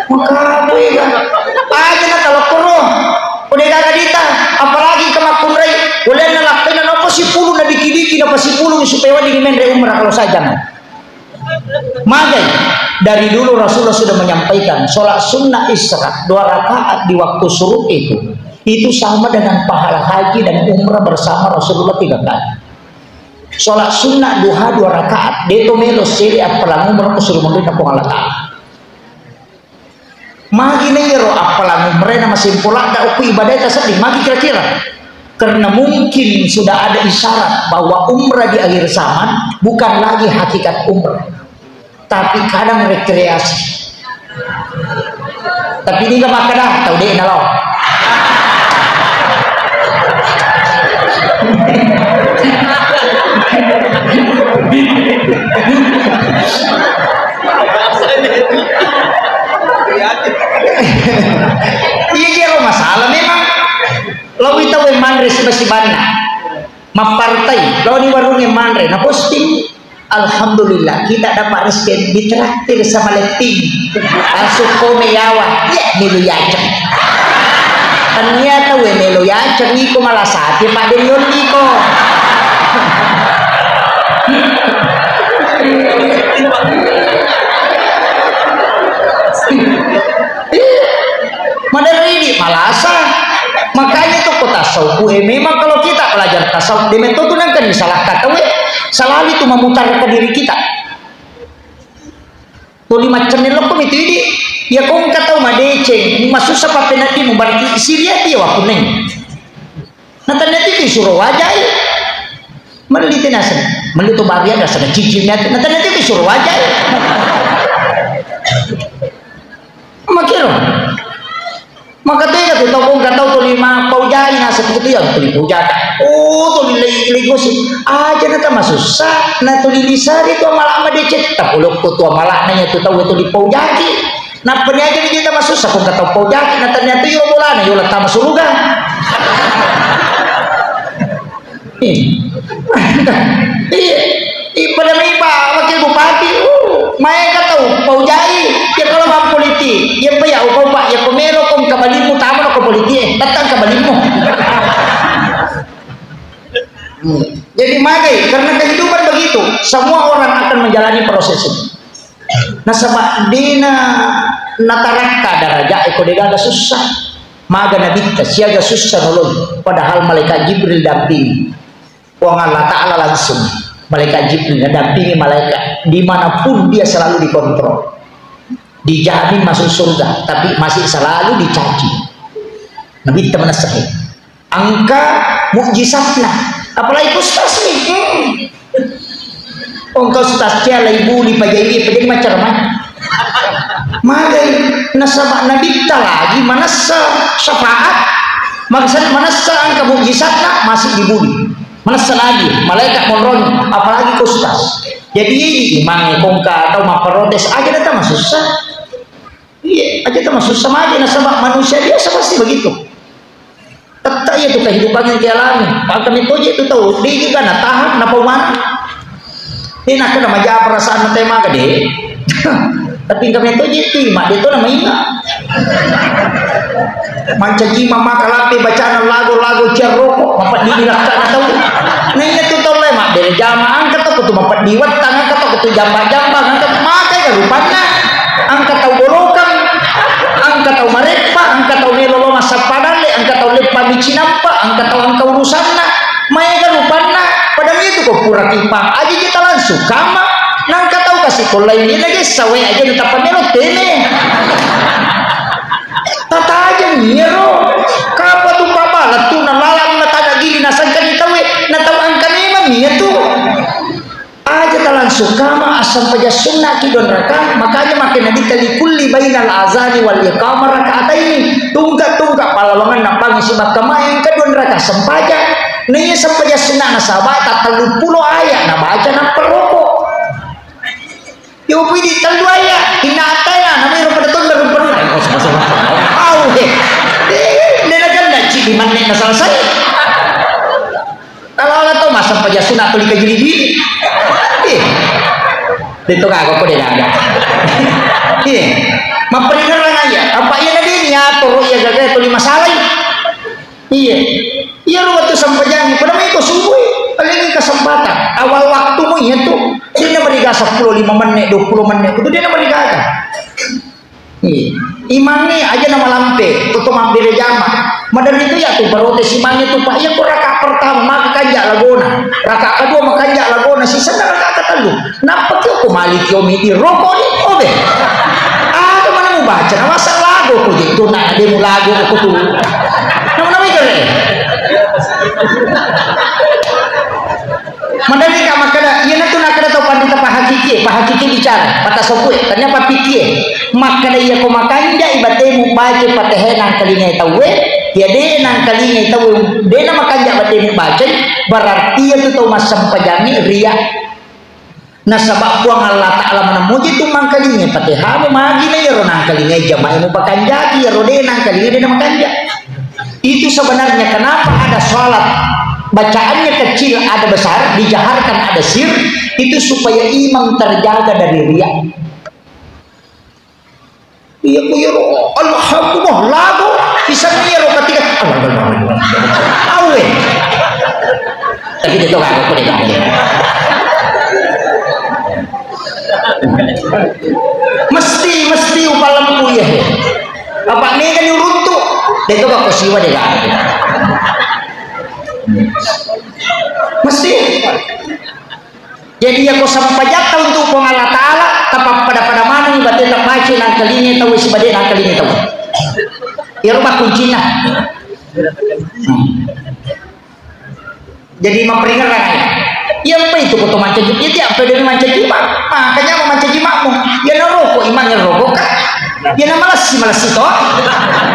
Maka apa ya? Aja na kalau kuro. Udah gaga dita, apalagi ke makkunrai. Pasipulung supaya wedding menre umrah, kalau saya jangan. Magai, dari dulu Rasulullah sudah menyampaikan, sholat sunnah isra dua rakaat di waktu syuruk itu, itu sama dengan pahala haji dan umrah bersama Rasulullah tiga kali. Sholat sunnah duha dua rakaat, deto melo sele appalang umrah ko suruh menduka Puang Allah Ta'ala. Magi na iyaro appalang umrena masempo ladda okko ibadae tasedding, magi kira-kira? Karena mungkin sudah ada isyarat bahwa umrah di akhir zaman bukan lagi hakikat umrah, tapi kadang rekreasi. Tapi niga makkeda tau de' nalo. Iya, iya, lo masalah memang. Lo wita we manre siba-sibanna. Mappartai, lo ni warungnge manre, na posting. Alhamdulillah, kita dapat rezeki ditraktir sama Letting. Langsung kome yawa, ya, melo yaceng. Ternyata we melo yaceng iko malah sate, Pak, de' riolliko. Maderri di malasa. Makanya itu kota tasawuf, eh, memang kalau kita belajar tasawuf, de' metto tu nangka disalahkan tau, eh. Selalu itu memutar ke diri kita. Tuli maccenne lokko mitu idi. Ya ko engka tau madeceng, masussa pappeneddimu, berarti siriati ya wakunneng. Natanna tu isuro wajai. Melli tenaseng, melli tu baria dasar cicing niatu. Natanna tu isuro wajai. Makero. Maka tega tu tau kongka tau tuli mappaujai naseng tu ya tuli paujata. Oh, tuli lei, lei gosip. Aja na tamasussa, na tuli lisari tu amala madeceng. Tapolokko tu amala na ya tu tau tuli paujaki. Nappa ni aja ni kita masussa kongka tau paujaki, na tania tu iro bolana, yo la tama suruga. Iya. Iya. Iya, pada mimba wakil bupati, uh, maega tau paujai, ya kalau mau politik, ya pa ya upa-upa, ya ko melo ko engka balimmu, tama ko politik, eh, datang ke balimmu. Hmm. Jadi magai, karena kehidupan begitu, semua orang akan menjalani proses ini. Nasaba dena natarakka daraja e ko de gaga sussa. Maga Nabitta siaga sussa noloi, padahal malaikat Jibril dampingi. Puang Allah Ta'ala langsung, malaikat Jibril dampingi malaikat dimanapun dia selalu dikontrol. Dijamin masuk surga, tapi masih selalu dicaci. Nabitta manessaki. Engka mukjizatna. Apalagi ustaz nih. Hmm. Oh, engka ustaz cia lai buli pajai, pajai macam mana? Magai nasaba Nabitta lagi manessa syafaat. Maksud manessa engka mukjizatna masih dibuli. Manessa lagi malaikat monroni, apalagi ke ustaz. Jadi ini imang kongka atau maprotes aja datang susah. Iya, aja termasuk sama aja nasaba manusia biasa pasti begitu. Tetta iya tu kehidupan yang dialami. Maka metoje tu tau, digi kan tahan napa wan. Ini nak kena maja perasaan nanti maka deh. Tapi kami tu je tu mak dia tu nama ingat. Mancaji mama kalapi bacaan lagu-lagu ciar rokok, mapat di lakka na tau. Nah iya tu tau le mak dari jama angkat aku tu mapat di wettang angkat aku tu jamba-jamba angkat makai rupanna. Engka tau bolokang, engka tau mareppa, engka tau melo lo massappa dalle, engka tau leppa mi cinappa, engka tau engka urusanna. Maega rupanna, padang itu ko pura kipa, aja kita langsung kama, nangka tau kasi kollai ni lagi sawe aja ni tappa melo tene. Tatajang iyaro, kapa tu papa lettu na lalang na tana gili na sangka ni tawe, na tau engka memang iya tu. Aja talangsung kama assampajang sunnaki dua rakang, makanya makkeda Nabitta likulli bainal azani wal iqamah rak'ataini. Tungka-tungka pallawangan nappangi sibakkamae engka dua rakang sempajang. Naiya sempajang sunna nasaba tattalluppulo ayat nabaca nappa roko. Yo pidi tellu ayat, inna ataina, namai ro pada tonda rumpena. Au he. Eh, nena kan dah cik di mana na selesai. Kalau orang tahu masa pajak sunat tuli kajili-jili. Eh. Itu kagak kok dia ada. Eh. Maperingerang aja. Apa iya nabi ni atur iya gaga tuli masalah. Iya. Iya ro waktu sempajang. Pada mai ko subuh. Paling ini kesempatan. Menne kutu de' namarigaga. Iya. Imangnge aja namalampe, toto mabbere jama. Maderri tu ya tu protes imangnge tu, Pak. Iya ko raka pertama, maka kanja lagona. Raka kedua makanja lagona, sisana raka ketellu. Nappa ki ko mali ki omi di roko ni, obe. Ada mana mubaca, na masa lago ko je, tu nak de' mulago ko tu. Nama-nama itu, eh? Maderri ka makkeda, iyanatu nakkeda tau pandita pahakiki, pahakiki bicara, pata sopue, tania pappikie. Makkeda iya ko makanjai batemu baca Fatihah nangkalingai tauwe, iya de' nangkalingai tauwe, de' namakanja batemu bacai, berarti iyatu tau massempajangnge ria. Nasaba Puang Allah Ta'ala manammuji tu mangkalingai Fatihamu, magi na iyaro nangkalingai jamai mupakanjaki, iyaro de' nangkalingai de' namakanja. Itu sebenarnya kenapa ada salat bacaannya kecil, ada besar, dijaharkan, ada sir, itu supaya imam terjaga dari riya. Iya, ku iyaro, alhamdulillah, lagu, bisa iyaro ketika, awe. Tapi itu kan aku deh. Mesti, mesti upalempu ya. Apa mega ni uruntu? Itu kok siwa deh kan. Mesti. Jadi, iya ko sempajatta untuk Puang Allah Ta'ala, tapappada-pada maneng bateta baca nangkalingai tau, sibawa de' nangkalingai tau. Iyaro makkuncinna. Hmm. Jadi, maperingerang aja. Iya, apa itu koto mancaji? Iya, tiap pada mancaji, Pak. Makanya mau mancaji makmu. Iya, naroko, imannya roko, Kak. Iya, na malessi, malessi to.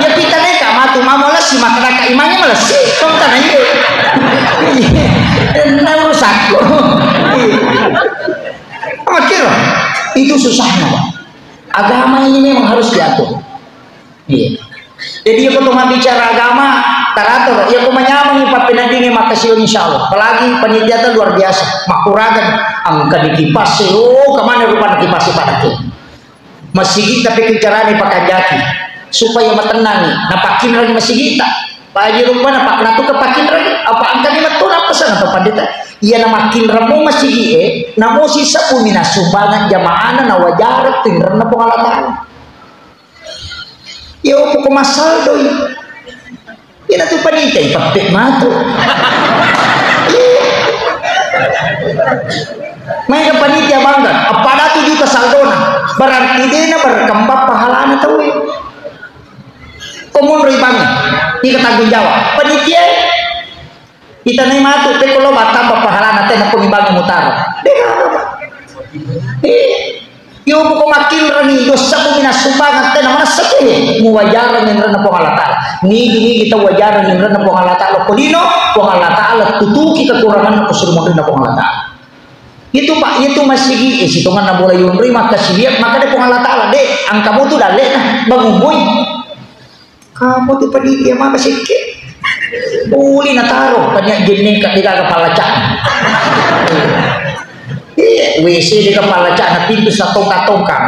Iya, pita deka matu, mau malessi, maka daka imannya malessi. Tong tanah iya. Iya, na urusakku. Iya. Makkiro, itu susahnya, Pak. Agama ini memang harus diatur. Iya. Jadi, iya, ko to mabbicara agama, taratur. Iya, ko manyameng pappeneddingnge makkasiwiang, insya Allah. Apalagi panitia ta luar biasa. Makkuragan, engka di kipas, oh, kemana rupanya kipas pada ke? Masigi tapi ku carane pakanjaki supaya matennangi, napakkinreng masigita. Paji rumpana, Pak, natu ke pakkinreng, apa angkani metto napasang atau pandita? Iya, namakkinreng mo masigi e, namo sisebbu mina sumbangan jamaahna, nawajareng tinrenna Puang Allah Ta'ala. Iya, poko masaldoi. Ina tu panitia, ipeppe matu. Maega panitia bangga, appada tu juta saldona, berarti dena berkembang pahalana tauwe. Komunroi bangi, ika tanggung jawab. Panitia, itanai matu, pekko lo batamba pahalana tena komi bangi mutaro. Dena apa? Eh. Iyo, poko makkinreni, dosa bumi nassumbangeng, tena manessaki, muwajareng inrenna Puang Allah Ta'ala. Nigi-nigi tau wajareng inrenna Puang Allah Ta'ala, ko lino, Puang Allah Ta'ala tutuki kekuranganna ko surumonrinna Puang Allah Ta'ala. Itu, Pak, itu masigi, eh, sitonganna bola yonroi, makkasiwiang, makkeda Puang Allah Ta'ala, de, engka mutu dalle'na, bangung moi. Kamu tu panitia maka sekke. Uli nataro, tania jenneka degaga pallacana. Iya, W C degaga pallacana, pintu satongka-tongka.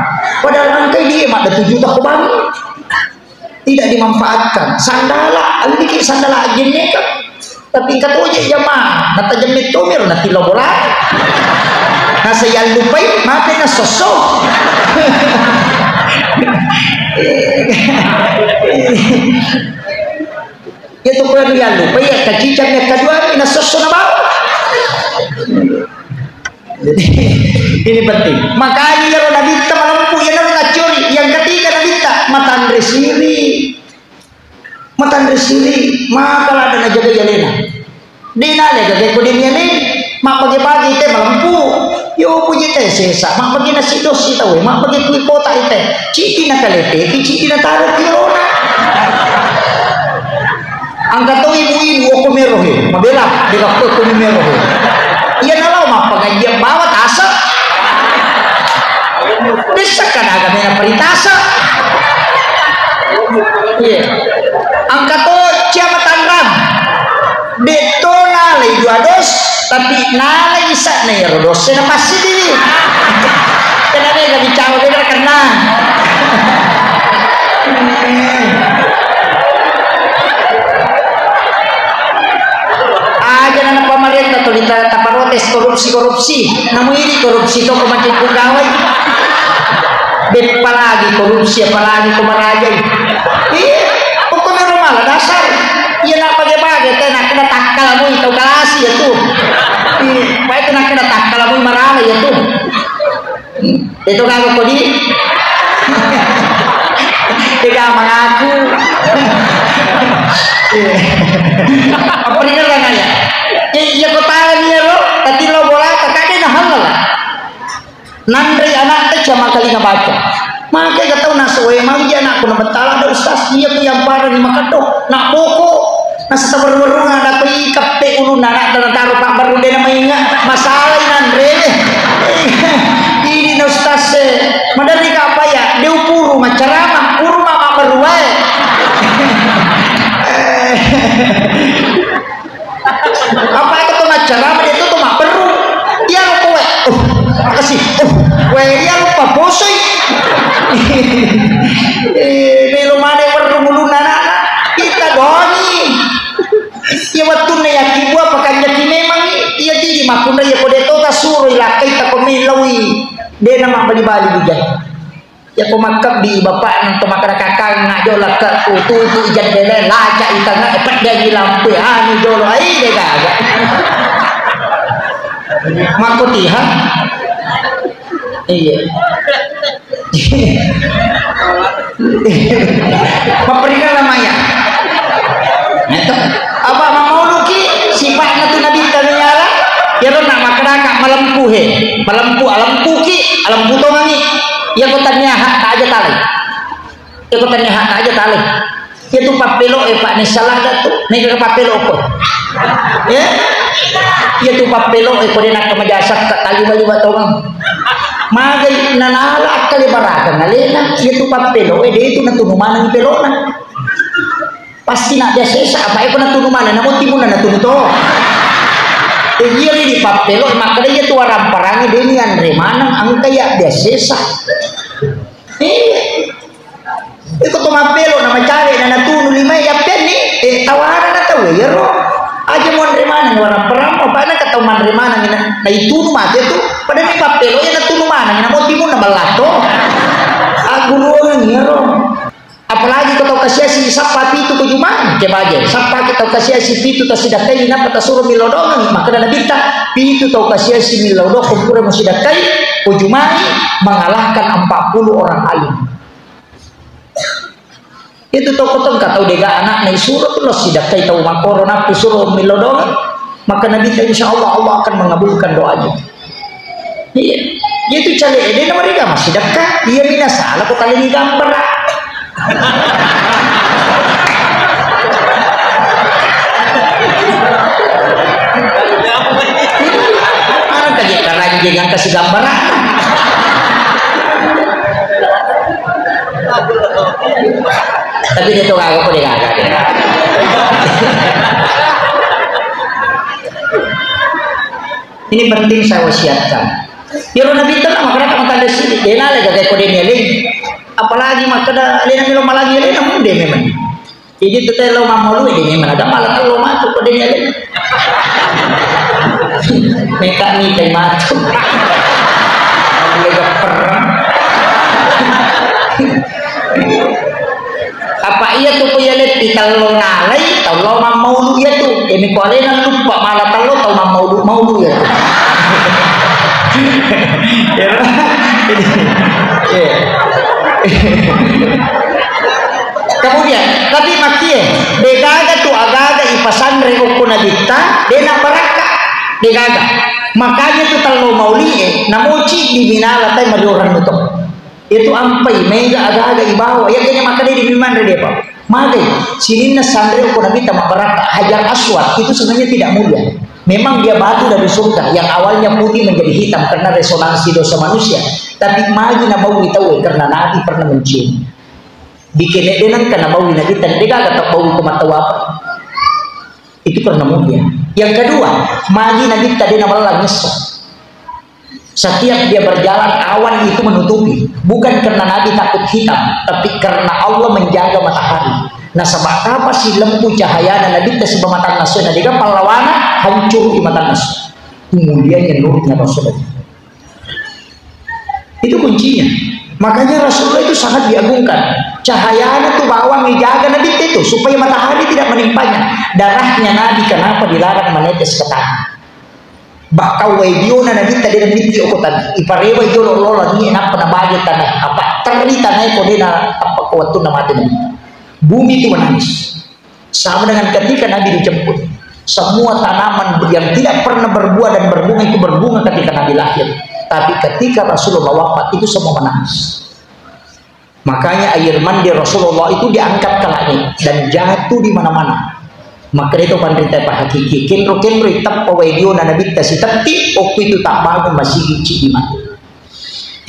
Padahal engkai dia madda tujuh tahun bangun. Tidak dimanfaatkan. Sandala, aliki sandala jenneka. Tapi engka toje jamaah, natajeng metto miro natillo bola. Nasa yallupai, mape nasosso. Iya tu ko yallupai, iya kacicang, iya kaduani nasosso na bawang. Jadi, ini penting. Makanya iyaro nabitta malempu, iyaro nacuri. Yang ketiga nabitta, matanre siri. Matanre siri, maka ladde najagai alena. De nale gage ko de miale, mabbage-bage te malempu. Yo puji te sesa, mabbage nasi dosi tau, mabbage kui kota ite. Cidi na kalete, cidi na taro kirona. Angka to ibu-ibu, oko mero he, mabela, de ka ko mero he. Iya nalo mappangajian bawa tasa. Dessa kadaga mena paritasa. Iya. Angka to ciama tanrang. Detto nalai dua dos, tapi nalai isa'na iyaro dosse na passidi. Kena mega bicara beda kena. Aja na pamarenta to dita taparotes korupsi-korupsi. Namu ini korupsi to ko mancing pegawai. Beppa lagi korupsi, apalagi ko marajai. Iya, pokoknya rumah lah dasar. Iya, nak pake-pake, teh, nak kena takkala mui tau kalasi ya tuh. Iya, pokoknya nak kena takkala mui marana ya tuh. Itu kagak kodi. Tega mengaku. Iya. Apa ringan lah ya? Iya, iya, kota ni ya lo, tapi lo bola, kakak dia nah halal lah. Nanre anakta cama kali nabaca. Maka ga tau nasoe mauji anakku na bettala ada ustaz, iya ku yang parani makaddo. Nak poko, nasa taberru-berru ada pe kappe ulunna anakta nataro pabberru de namainga. Masalah nanre. Ini na ustaz e. Maderri ka apa ya? De upuru macarama, puru ma pabberru wae. Apa itu tuh maccarama dia tuh tuh mabberu. Iya lo kowe. Uh, makasih. Uh, kowe iya lo paposoi. Eh, melo mane werru mulunna anak-anak. Kita doni. Iya wettunna ya kibua pakanjaki memang iya jadi makunna iya kode tota suro ilakkai ta ko melawi. Dena mabali-bali bijak. Yako makkebbi bapakna to makkeda kakang, nak jolo lakka ku tutu jendela, laca itanga, peddangi lampu, anu jolo, ai de gaga. Makko tiha. Iya. Maperingan namanya. Apa mamauluki sifatna tu Nabi Tamiala? Ya lo nak makkeda ka malempu he, malempu, alempuki, alempu tongangi. Iya ko tania hak tak aja tali. Iya ko tania hak tak aja tali. Iya tu pappelo e Pak, ni salah dah tu. Ni ke pappelo ko. Ya? Iya tu pappelo e ko dia nak kemajasak tak tali bali batong. Magai nanala akkale baraka ngalena. Iya tu pappelo e dia tu natunu maneng pelona. Pasti nak biasa esa apa e ko natunu maneng namo timunna natunu to. Eh, iya ni di pappelo e makkeda iya tu waramparangi dia ni anre maneng angka iya biasa esa. Iya. Iko to mappelo na macawe na natunu lima ya penni, eh, tawana na tau ya ro. Aja monre maneng warang perang apa na katau manre maneng na, na itunu mate tu. Pada mi pappelo ya natunu maneng na mau timun na balato. Aguruan ya ro. Apalagi ko tau kasiasi sappa pitu ko jumai ke baje. Sappa ke tau kasiasi pitu tasidakai napa tasuro milodongan. Maka na nabitta pitu tau kasiasi milodong ko pura musidakai ko jumai mengalahkan empat puluh orang alim. Itu toko tengka tau dega anak na isuro tu lo sidakkai tau makoro napi suro milodong. Maka Nabi ta insya Allah Allah akan mengabulkan doanya. Iya. Itu cale ede na mereka masih dekat. Iya mina salah kok kali ini gambar. Mana kaji karanjing yang kasih gambar. Tapi dia tuh kagak kok dia kagak deh. Ini penting saya wasiatkan. Ya lo Nabi itu lah makanya kamu tanda sini. Dia nale gak kayak kode nyali. Apalagi makanya dia nami lo malah dia nami dia memang. Jadi itu teh lo mamolu ini memang ada malah lo matu kode nyali. Meka ni teh matu. Lega perang. Apa iya tu ko iya leppi tello nalai, tello mammaulu iya tu. Emi ko alena lupa mala tello tau mammaulu-maulu iya tu. Ya. Iya. Kemudian, tapi makie, degaga tu agaga ipasanre okko nabitta, dena barakka, degaga. Makanya tu tello maulie, namoci di minala tai mariorang tu. Itu ampai, mega aga-aga ibawa. Ya kene makkeda di manre depa. Magai, sininna sanre ko Nabi ta mabbarakka, Hajar Aswad, itu sebenarnya tidak mulia. Memang dia batu dari surga yang awalnya putih menjadi hitam karena resonansi dosa manusia. Tapi magi nabaui tau karena Nabi pernah mencium. Bikin dia nangka nabaui Nabi ta, de gaga tabaui ko mata apa. Itu karena mulia. Yang kedua, magi Nabi ta de namellang ngesso. Setiap dia berjalan, awan itu menutupi. Bukan karena Nabi takut hitam, tapi karena Allah menjaga matahari. Nasaba kapasi lempu cahayana Nabi ta siba matanna so, na dega pallawana hancur di matanna so. Mulianya nurnya Rasulullah. Itu kuncinya. Makanya Rasulullah itu sangat diagungkan. Cahayanya tuh bawang dijaga Nabi itu supaya matahari tidak menimpanya. Darahnya Nabi kenapa dilarang menetes ke tanah? Bahkan wae diona Nabi tadi Nabi itu kota iparewa jolo lola ni nappa nabagi tanah apa teri tanah ko dena apa ko waktu nama Nabi. Bumi itu menangis. Sama dengan ketika Nabi dijemput. Semua tanaman yang tidak pernah berbuah dan berbunga itu berbunga ketika Nabi lahir. Tapi ketika Rasulullah wafat itu semua menangis. Makanya air mandi Rasulullah itu diangkat ke langit dan jatuh di mana-mana. Maka itu panrita pahakiki kenro-kenro itappa wae diona Nabi tasitetti okku itu tak bangun masigi di mati.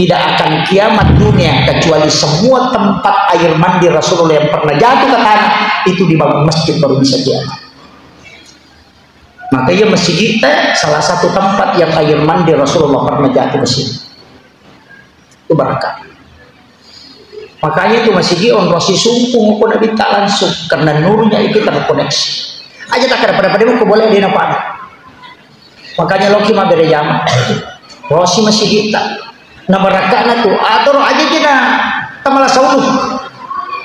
Tidak akan kiamat dunia kecuali semua tempat air mandi Rasulullah yang pernah jatuh ke tanah itu dibangun masjid baru bisa kiamat. Maka iya masjid salah satu tempat yang air mandi Rasulullah pernah jatuh ke sini. Itu berkah. Makanya itu masjid on rosi sumpung ko Nabi tak langsung karena nurnya itu terkoneksi. Aja tak ada pada-pada ko boleh dia nampak. Makanya loki mabbere jama. Rosi masih kita. Nah, barakana tu. Atoro aja kina tamala saulu.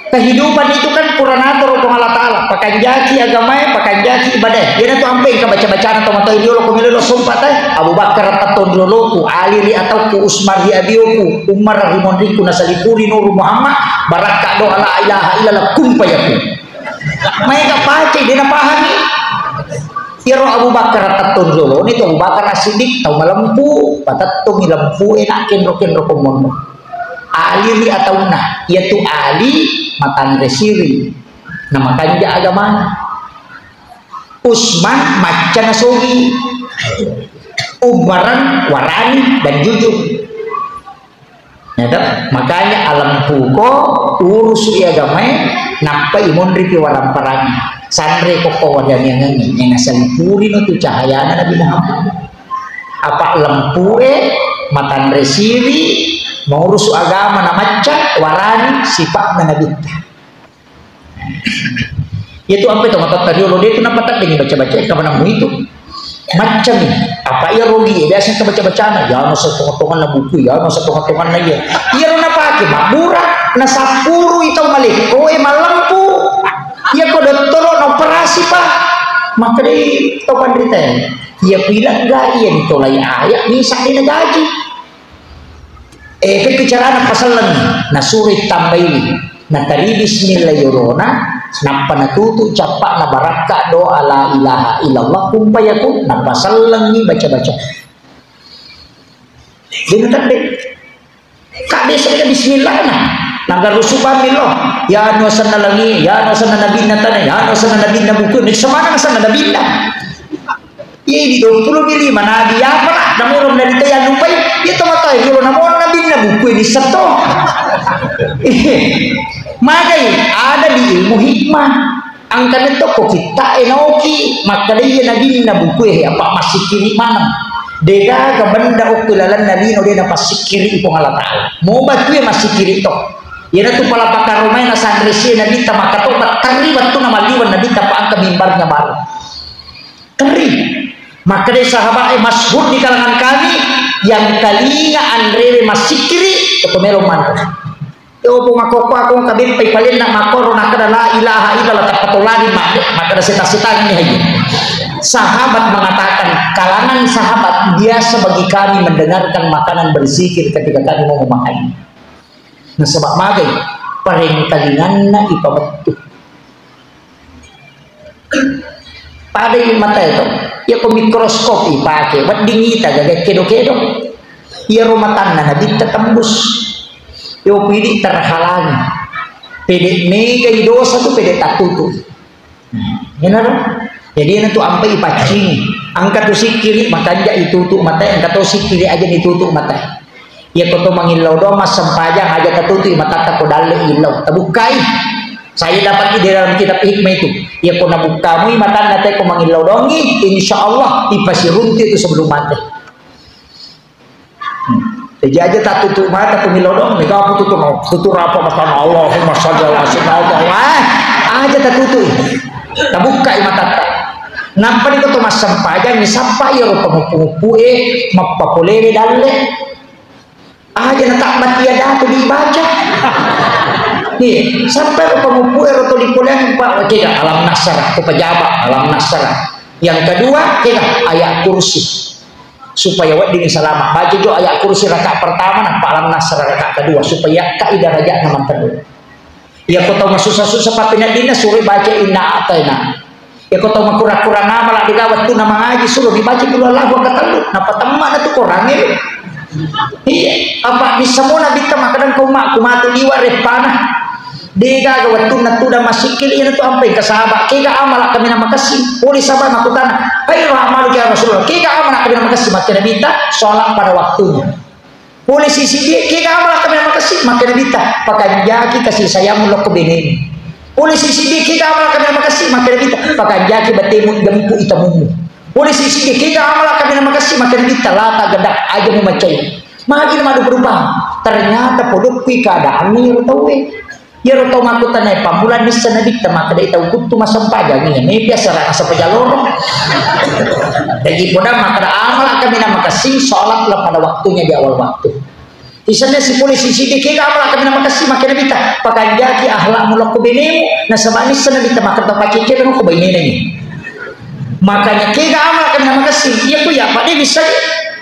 Kehidupan itu kan pura natoro Puang Allah Ta'ala. Pakanjaki agamae, pakanjaki ibadah. Yana tu ampe ka baca-bacana to matai riolo ko melo sumpah teh. Abu Bakar tatton rioloku, Ali ri atauku, Usman ri abioku, Umar ri mondriku, nasalipuri nuru Muhammad. Barakka doa la ilaha illallah kumpayaku. Maega pacai, de napahami. Iyaro Abu Bakar tatton rioloni tu Abu Bakar As-Siddiq, tau malempu, patettongi lempue na kenro-kenro komonno. Ali ri ataunna, iyatu Ali matanre siri, na makanja agamana. Usman macca nasogi. Umaran warani dan jujur. Ya toh? Makanya alempuko urusu agamae, nappa imonripi waramparang. Sanre ko ko wadaniangengi, yang nasalipurino tu cahayana Nabi Muhammad. Apa lempue, matanre siri, maurusu agama na macca, warani sipa'na Nabitta. Iya tu ampe to matatta riolo de tu napataddengi baca-baca, eh, kamanammu itu. Maccami. Apa iya rogi, eh, biasa ka baca-bacana, ya no setonga-tonganna buku, ya no setonga-tonganna iya. Iya ro napake mabbura, nasappuru itau malekko, eh, mallempu. Iya ko dottoro na operasi pa. Maka dei to panrita. Iya pilegga iya ditolai ayat, bisa dina gaji. Eh, pekki carana paselleng, nasuro tambai, natari bismillah yolona, nappa natutu cappa'na barakka doa la ilaha illallah kumpayakun, napasellengi baca-baca. Dena tadde. Kadde saja bismillah na. Naga rusukan lo. Ya no asenna langi, ya no asenna nabinna tanah, ya no asenna nabinna buku, ni semana asenna nabinna. Iya, di dua puluh di lima nabi apa lah? Namurung dari teh yang lupai, iya to matai kalau namurung nabi na buku ini seto. Magai ada di ilmu hikmah. Angkana to ko kita enoki, maka dia nabi na buku eh apa masih kiri mana? Dega ke benda ukulalan nabi no dia napa sikiri ipong Allah Ta'ala. Mau batu masih kiri to. Iya tu pala pakaromai na sanresi nabi ta maka to batari batu na maliwan nabi ta pa angka mimbarnya baru. Teri. Makkeda sahabat, eh, masyhur di kalangan kami, yang telinga anrewe massikkiri, teko melo manre. Yo, po makkokko aku engka beppa ipalenna makkoro nakkeda la ilaha illallah tappa tolani ma-, makkeda setang-setang ini haji. Sahabat mengatakan, kalangan sahabat biasa bagi kami mendengarkan makanan berzikir ketika kami mau memakan. Nasaba magai parengkalinganna ipabettu. Padai matae to, iya ko mikroskop ipake, wedding ita gaga kedo-kedo. Iya ro matanna nabitta tembus. Yo pidi terhalangi. Pede megai dosa tu pede tatutu. Nah, iyanaro. Jadi iyanatu ampai ipaccingi. Engka tu sikkiri makanja itutu matae, engka to sikkiri aja itutu matae. Iya ko to mangillau doang massempajang aja tatutu matatta ko dalle illau. Tabukkai. Saya dapat di dalam kitab hikmah itu. Iya ko nabukkamui matanna te ko mangillau doangi, insya Allah ipasiruntu itu sebelum mate. Jadi aja tak tutup mata pemilodong, mega aku tutup mau. Tutup apa makan Allahumma sholli ala sayyidina Allah. Wah, aja tak tutup. Tak buka mata tak. Nampak ni kau masam paja, ni sapa ya rupa mupu-mupu eh, mappa polele dalle. Aja na tabbati ada tu dibaca. Iya, sampai ro pamupue ro tuli poleang, Pak, kega alam nasara, ko pajaba alam nasara. Yang kedua, kega ayat kursi. Supaya wedding salama. Baca jo ayat kursi rakaat pertama, nampa alam nasara rakaat kedua. Supaya ka darajatna mantellu. Iya ko tau masussa-sussa pappeneddinna suroi baca inna a'taina. Iya ko tau makurang-kurang amala, dega wettunna mangaji, suro dibaca qul huwallahu katellu. Napatemma na tu korangnge. Iya, apa bisa mo nabitta makkeda ko ummakku matu liwa reppana. Degaga wettunna tudang massikkiri, iyana tu ampai kasaba. Kega amala kaminang makessing. Pole saba makkutana, "Khairu a'malikum ya Rasulullah." Kega amala kaminang makessing? Makkeda nabitta, sholat pada waktunya. Pole sisiddi, kega amala kaminang makessing? Makkeda nabitta, pakanjaki kasih sayangmu lokko benemu. Pole sisiddi, kega amala kaminang makessing? Makkeda nabitta, pakanjaki batemu dempu itamummu. Pole sisiddi, kega amala kaminang makessing? Makkeda nabitta, la taghdab, aja mumaccai. Magi madupa-dupa. Ternyata podokki keadaanna iyaro tauwe. Iyaro tau makkutana pammula nisseng nabitta, makkeda tau kuttu massempajang, iya, me biasa raka sempajang loro. Jadi podang makkeda amala kaminang makessing, sholatlah pada waktunya di awal waktu. Isenna sipole sisiddi, kega amala kaminang makessing? Makkeda nabitta, pakanjaki akhlakmu lokko benemu, nasaba nisseng nabitta makkeda tau paccecereng ko bainena ni. Makanya kega amala kaminang makessing? Iya ku ya, Pak, de bisa.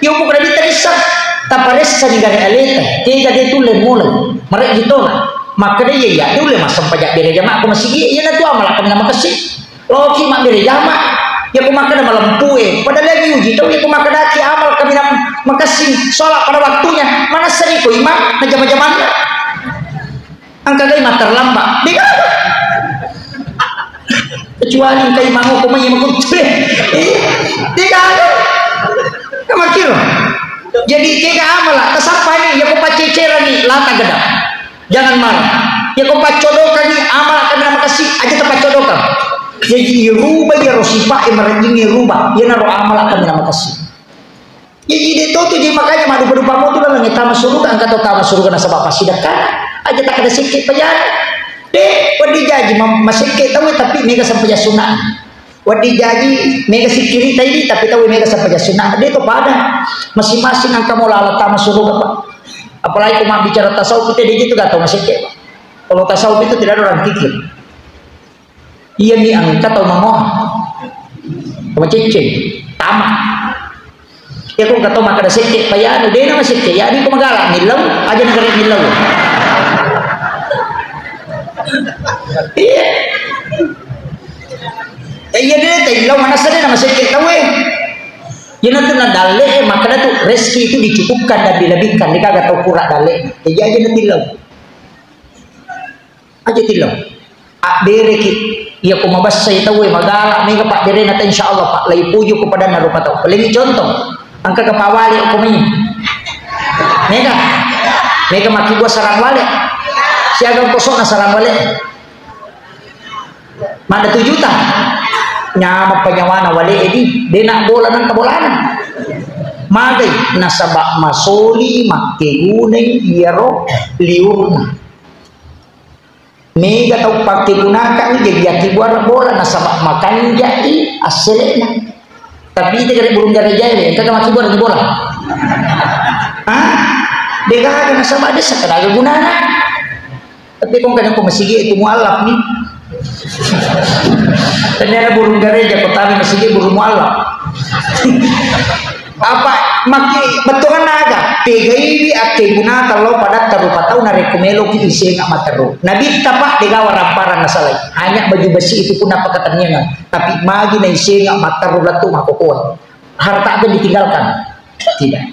Iya ku nabitta bisa. Taparessani gare aleta, kega de tulle mulai. Mareji tona. Makkeda iya, iya, de ulle massempajang bere jamaah ko masigi, iyana tu amala kaminang makessing. Loki mabbere jama, iya ko makkeda malempue, padahal lagi uji tau, iya ko makkedaki amal kaminang makessing, sholat pada waktunya, manessani ko imam, na jama-jamanna. Engka gai matterlambat, de gaga. Kecuali engka imam ko mai makuttu, de gaga. Kan makkiro. Jadi kega amala, tasappani, iya ko paccecerani, la taghdab. Jangan marah. Iya ko paccodokangi amala kaminang makessing, aja tapaccodokang. Jadi iruba iyaro sifat e marejjing iruba. Iyanaro amala kaminang makessing. Jadi de to tu, jadi makanya madupa-dupa mo tu laleng tama suruga, engka to tama suruga nasaba passidekkana. Aja takkeda sekke pajana. De, wedding jaji ma-, masekke tau tapi mega sempajang sunna. Wedding jaji mega sikkiri taidi, tapi tau mega sempajang sunna. De to pada. Masing-masing engka mo laleng tama suruga, Pak. Apalagi ko mabbicara tasawuf, kita di situ gak tau masekke, Pak. Kalau tasawuf itu tidak ada orang kikir. Iya mi engka tau mangoa. Tau macecceng. Tama. Iya ko engka tau makkeda sekke, payanu, de na masekke. Ya, di ko magala, millau, aja negara millau. Iya. Eh, iya de, taillau manessa de na masekke tau e. Iyanatu na dalle e, makkeda tu rezeki itu dicukupkan dan dilebihkan. De gaga tau kura dalle. Jadi aja na tillau. Aja tillau. Abbereki. Iya ko mabessai tau e, magala, mega pabberena ta, insya Allah, Pak. Lai puju ko padanna rupa tau. Paling contoh. Engka ke pawale ko mai. Mega. Mega makkibua sarang wale. Siaga kosokna sarang wale. Madda tu juta. Nyameng panyawana wale edi, de na bola nang kabolana. Magai nasaba masoli makkegunai iyaro liurna. Mega tau pakkegunakan jadi yakkibuara bola nasaba makanjai asselena. Tapi ita gare burung gare jai, engka makkibuara bola. Hah? Degaga nasaba desa kadaga gunana. Tapi kong kadang ko masigi itu mualaf nih. Ternyata burung gereja kota masigi burung mualaf. Apa maki betongan naga? Pegaiwi akke gunata lo pada taru patau narekko meloki isenga materu. Nabitta, Pak, degawa ramparan nasalai. Hanya baju besi itu pun apa ketenangan. Tapi magi na isenga materu latu makokoa. Harta akan ditinggalkan. Tidak.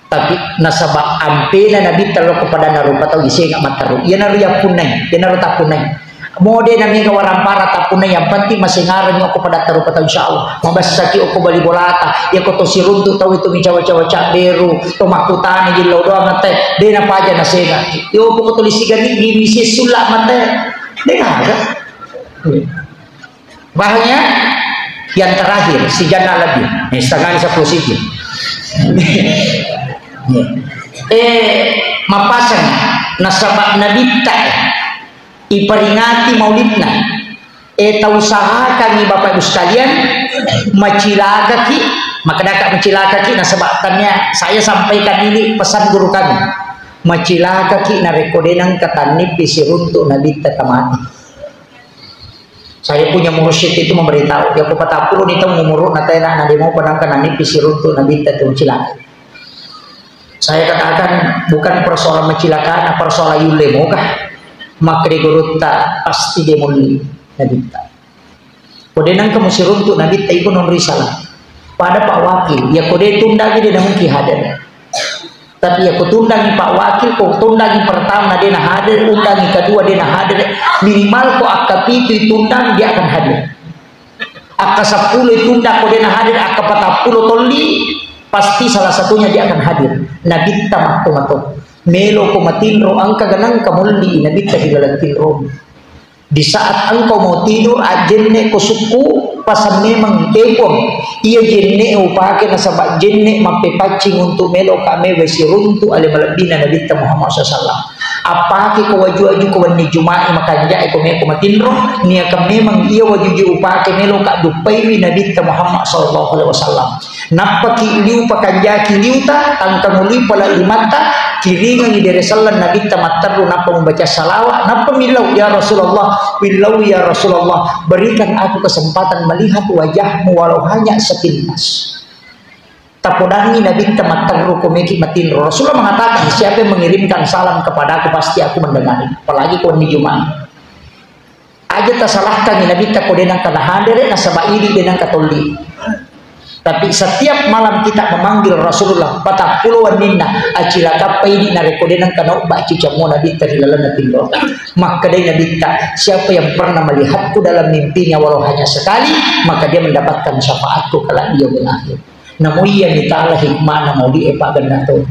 Tapi nasaba ampena nabitta lokko padanna rupa tau isenga matteru. Iyanaro yappunnai, iyanaro tappunnai. Mode na mega warampara tappunnai, yang penting masengareng okko padatta rupa tau, insyaallah. Mabessaki okko bali bolata, iyako to siruntu tau itu micawa-cawa cadderu, to makkutana jillau doang mate, de napaja nasenga. Yo poko tulis sigani di misi sulla mate. De naga. Bahannya yang terakhir, si jannah lebih. Eh, setengah ini sepuluh siji. Eh, mapasang nasaba nabitta, eh, iperingati maulidna. Eh, tausahakangi Bapak Ibu sekalian, macilakaki, Makkedaka, "Macilakaki nasaba tania saya sampaikan ini pesan guru kami. Macilakaki narekko de nengka tannippi siruntu nabitta tamati." Saya punya mursyid itu memberitahu, ya, ko patappulo ni taung umuruna tena na de mopa nengka nannippi siruntu nabitta tu cilaka. Saya katakan, bukan persoalan macilakana, persoalan yulle moga. Makkeda gurutta, pasti de mulli nabitta. Ko de nengka musiruntu nabitta, iko non risalah. Pada Pak Wakil, ya ko de tundangi de namungkin hadir. Tapi ya ko tundangi Pak Wakil, ko tundangi pertama de na hadir, undangi kedua de na hadir, minimal ko akka pitu tundang dia akan hadir. Akka seppulo tunda ko de na hadir, akka patappulo tolli, pasti salah satunya dia akan hadir. Nabitta matto-matto. Melo ko matinro, engka ganang ka molli nabitta di dalam tinro. Di saat engkau mau tidur, ajjenne ko sukku, pasang memang tepung. Iya jenne upake nasaba jenne mappepaccing untuk melo ka mewe siruntu ale malebbina nabitta Muhammad sallallahu alaihi wasallam. Appake ko waju-waju ko wenni Juma'i makanja'e ko meko matinro, niakan memang iya waju je upake melo ka duppaiwi nabitta Muhammad sallallahu alaihi wasallam. Nappaki liu pakanjaki liuta, tangkang liu pala limatta, kiringangi dere selleng nabitta matterru nappa membaca salawat, nappa millau, "Ya Rasulullah, millau ya Rasulullah, berikan aku kesempatan melihat wajahmu walau hanya sepintas." Tapodangi nabitta matterru ko meki matinro. Rasulullah mengatakan, "Siapa yang mengirimkan salam kepadaku, pasti aku mendengar." Apalagi ko wenni Jumat. Aja tasalahkangi nabitta ko de nengka nahadere, nasaba idi de nengka tolli. Tapi setiap malam kita memanggil Rasulullah, patappulo wenninna, acilakappa idi narekko de nengka naobba cucammo nabitta ri lalenna tinro. Makkedai nabitta, "Siapa yang pernah melihatku dalam mimpinya walau hanya sekali, maka dia mendapatkan syafaatku kelak di yaumil akhir." Namo iya mitala hikmana mauli'e paggenna to.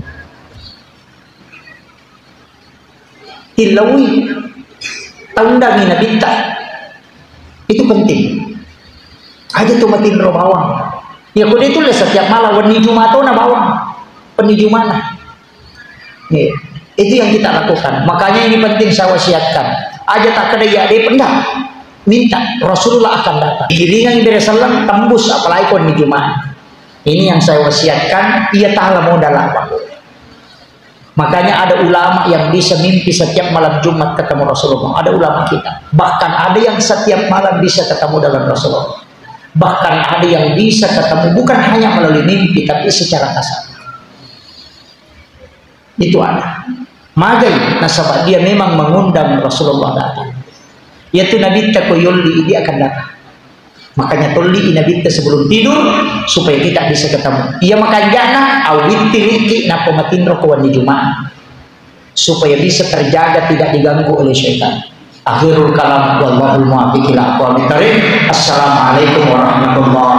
Tillaui, taundangi nabitta. Itu penting. Aja tu matinro bawang. Ya ko de tulle setiap malam, wenni Jumat tona bawang. Wenni Jumana. Iya. Itu yang kita lakukan. Makanya ini penting saya wasiatkan. Aja tak ada ya de pendak. Minta, Rasulullah akan datang. Iringan bere selleng tembus, apalagi ko wenni Jumat. Ini yang saya wasiatkan, iya taala modal apa. Makanya ada ulama yang bisa mimpi setiap malam Jumat ketemu Rasulullah. Ada ulama kita. Bahkan ada yang setiap malam bisa ketemu dengan Rasulullah. Bahkan ada yang bisa ketemu bukan hanya melalui mimpi, tapi secara kasar. Itu ada. Magai, nasaba dia memang mengundang Rasulullah datang. Yaitu Nabitta ko yolli, dia akan datang. Makanya tolli Nabitta sebelum tidur supaya kita bisa ketemu. Iya makanjana, awittiriki napa matinro ko wenni Jumat. Supaya bisa terjaga tidak diganggu oleh syaitan. Akhirul kalam, wallahul muwaffiq ila aqwamit thariq. Assalamualaikum warahmatullahi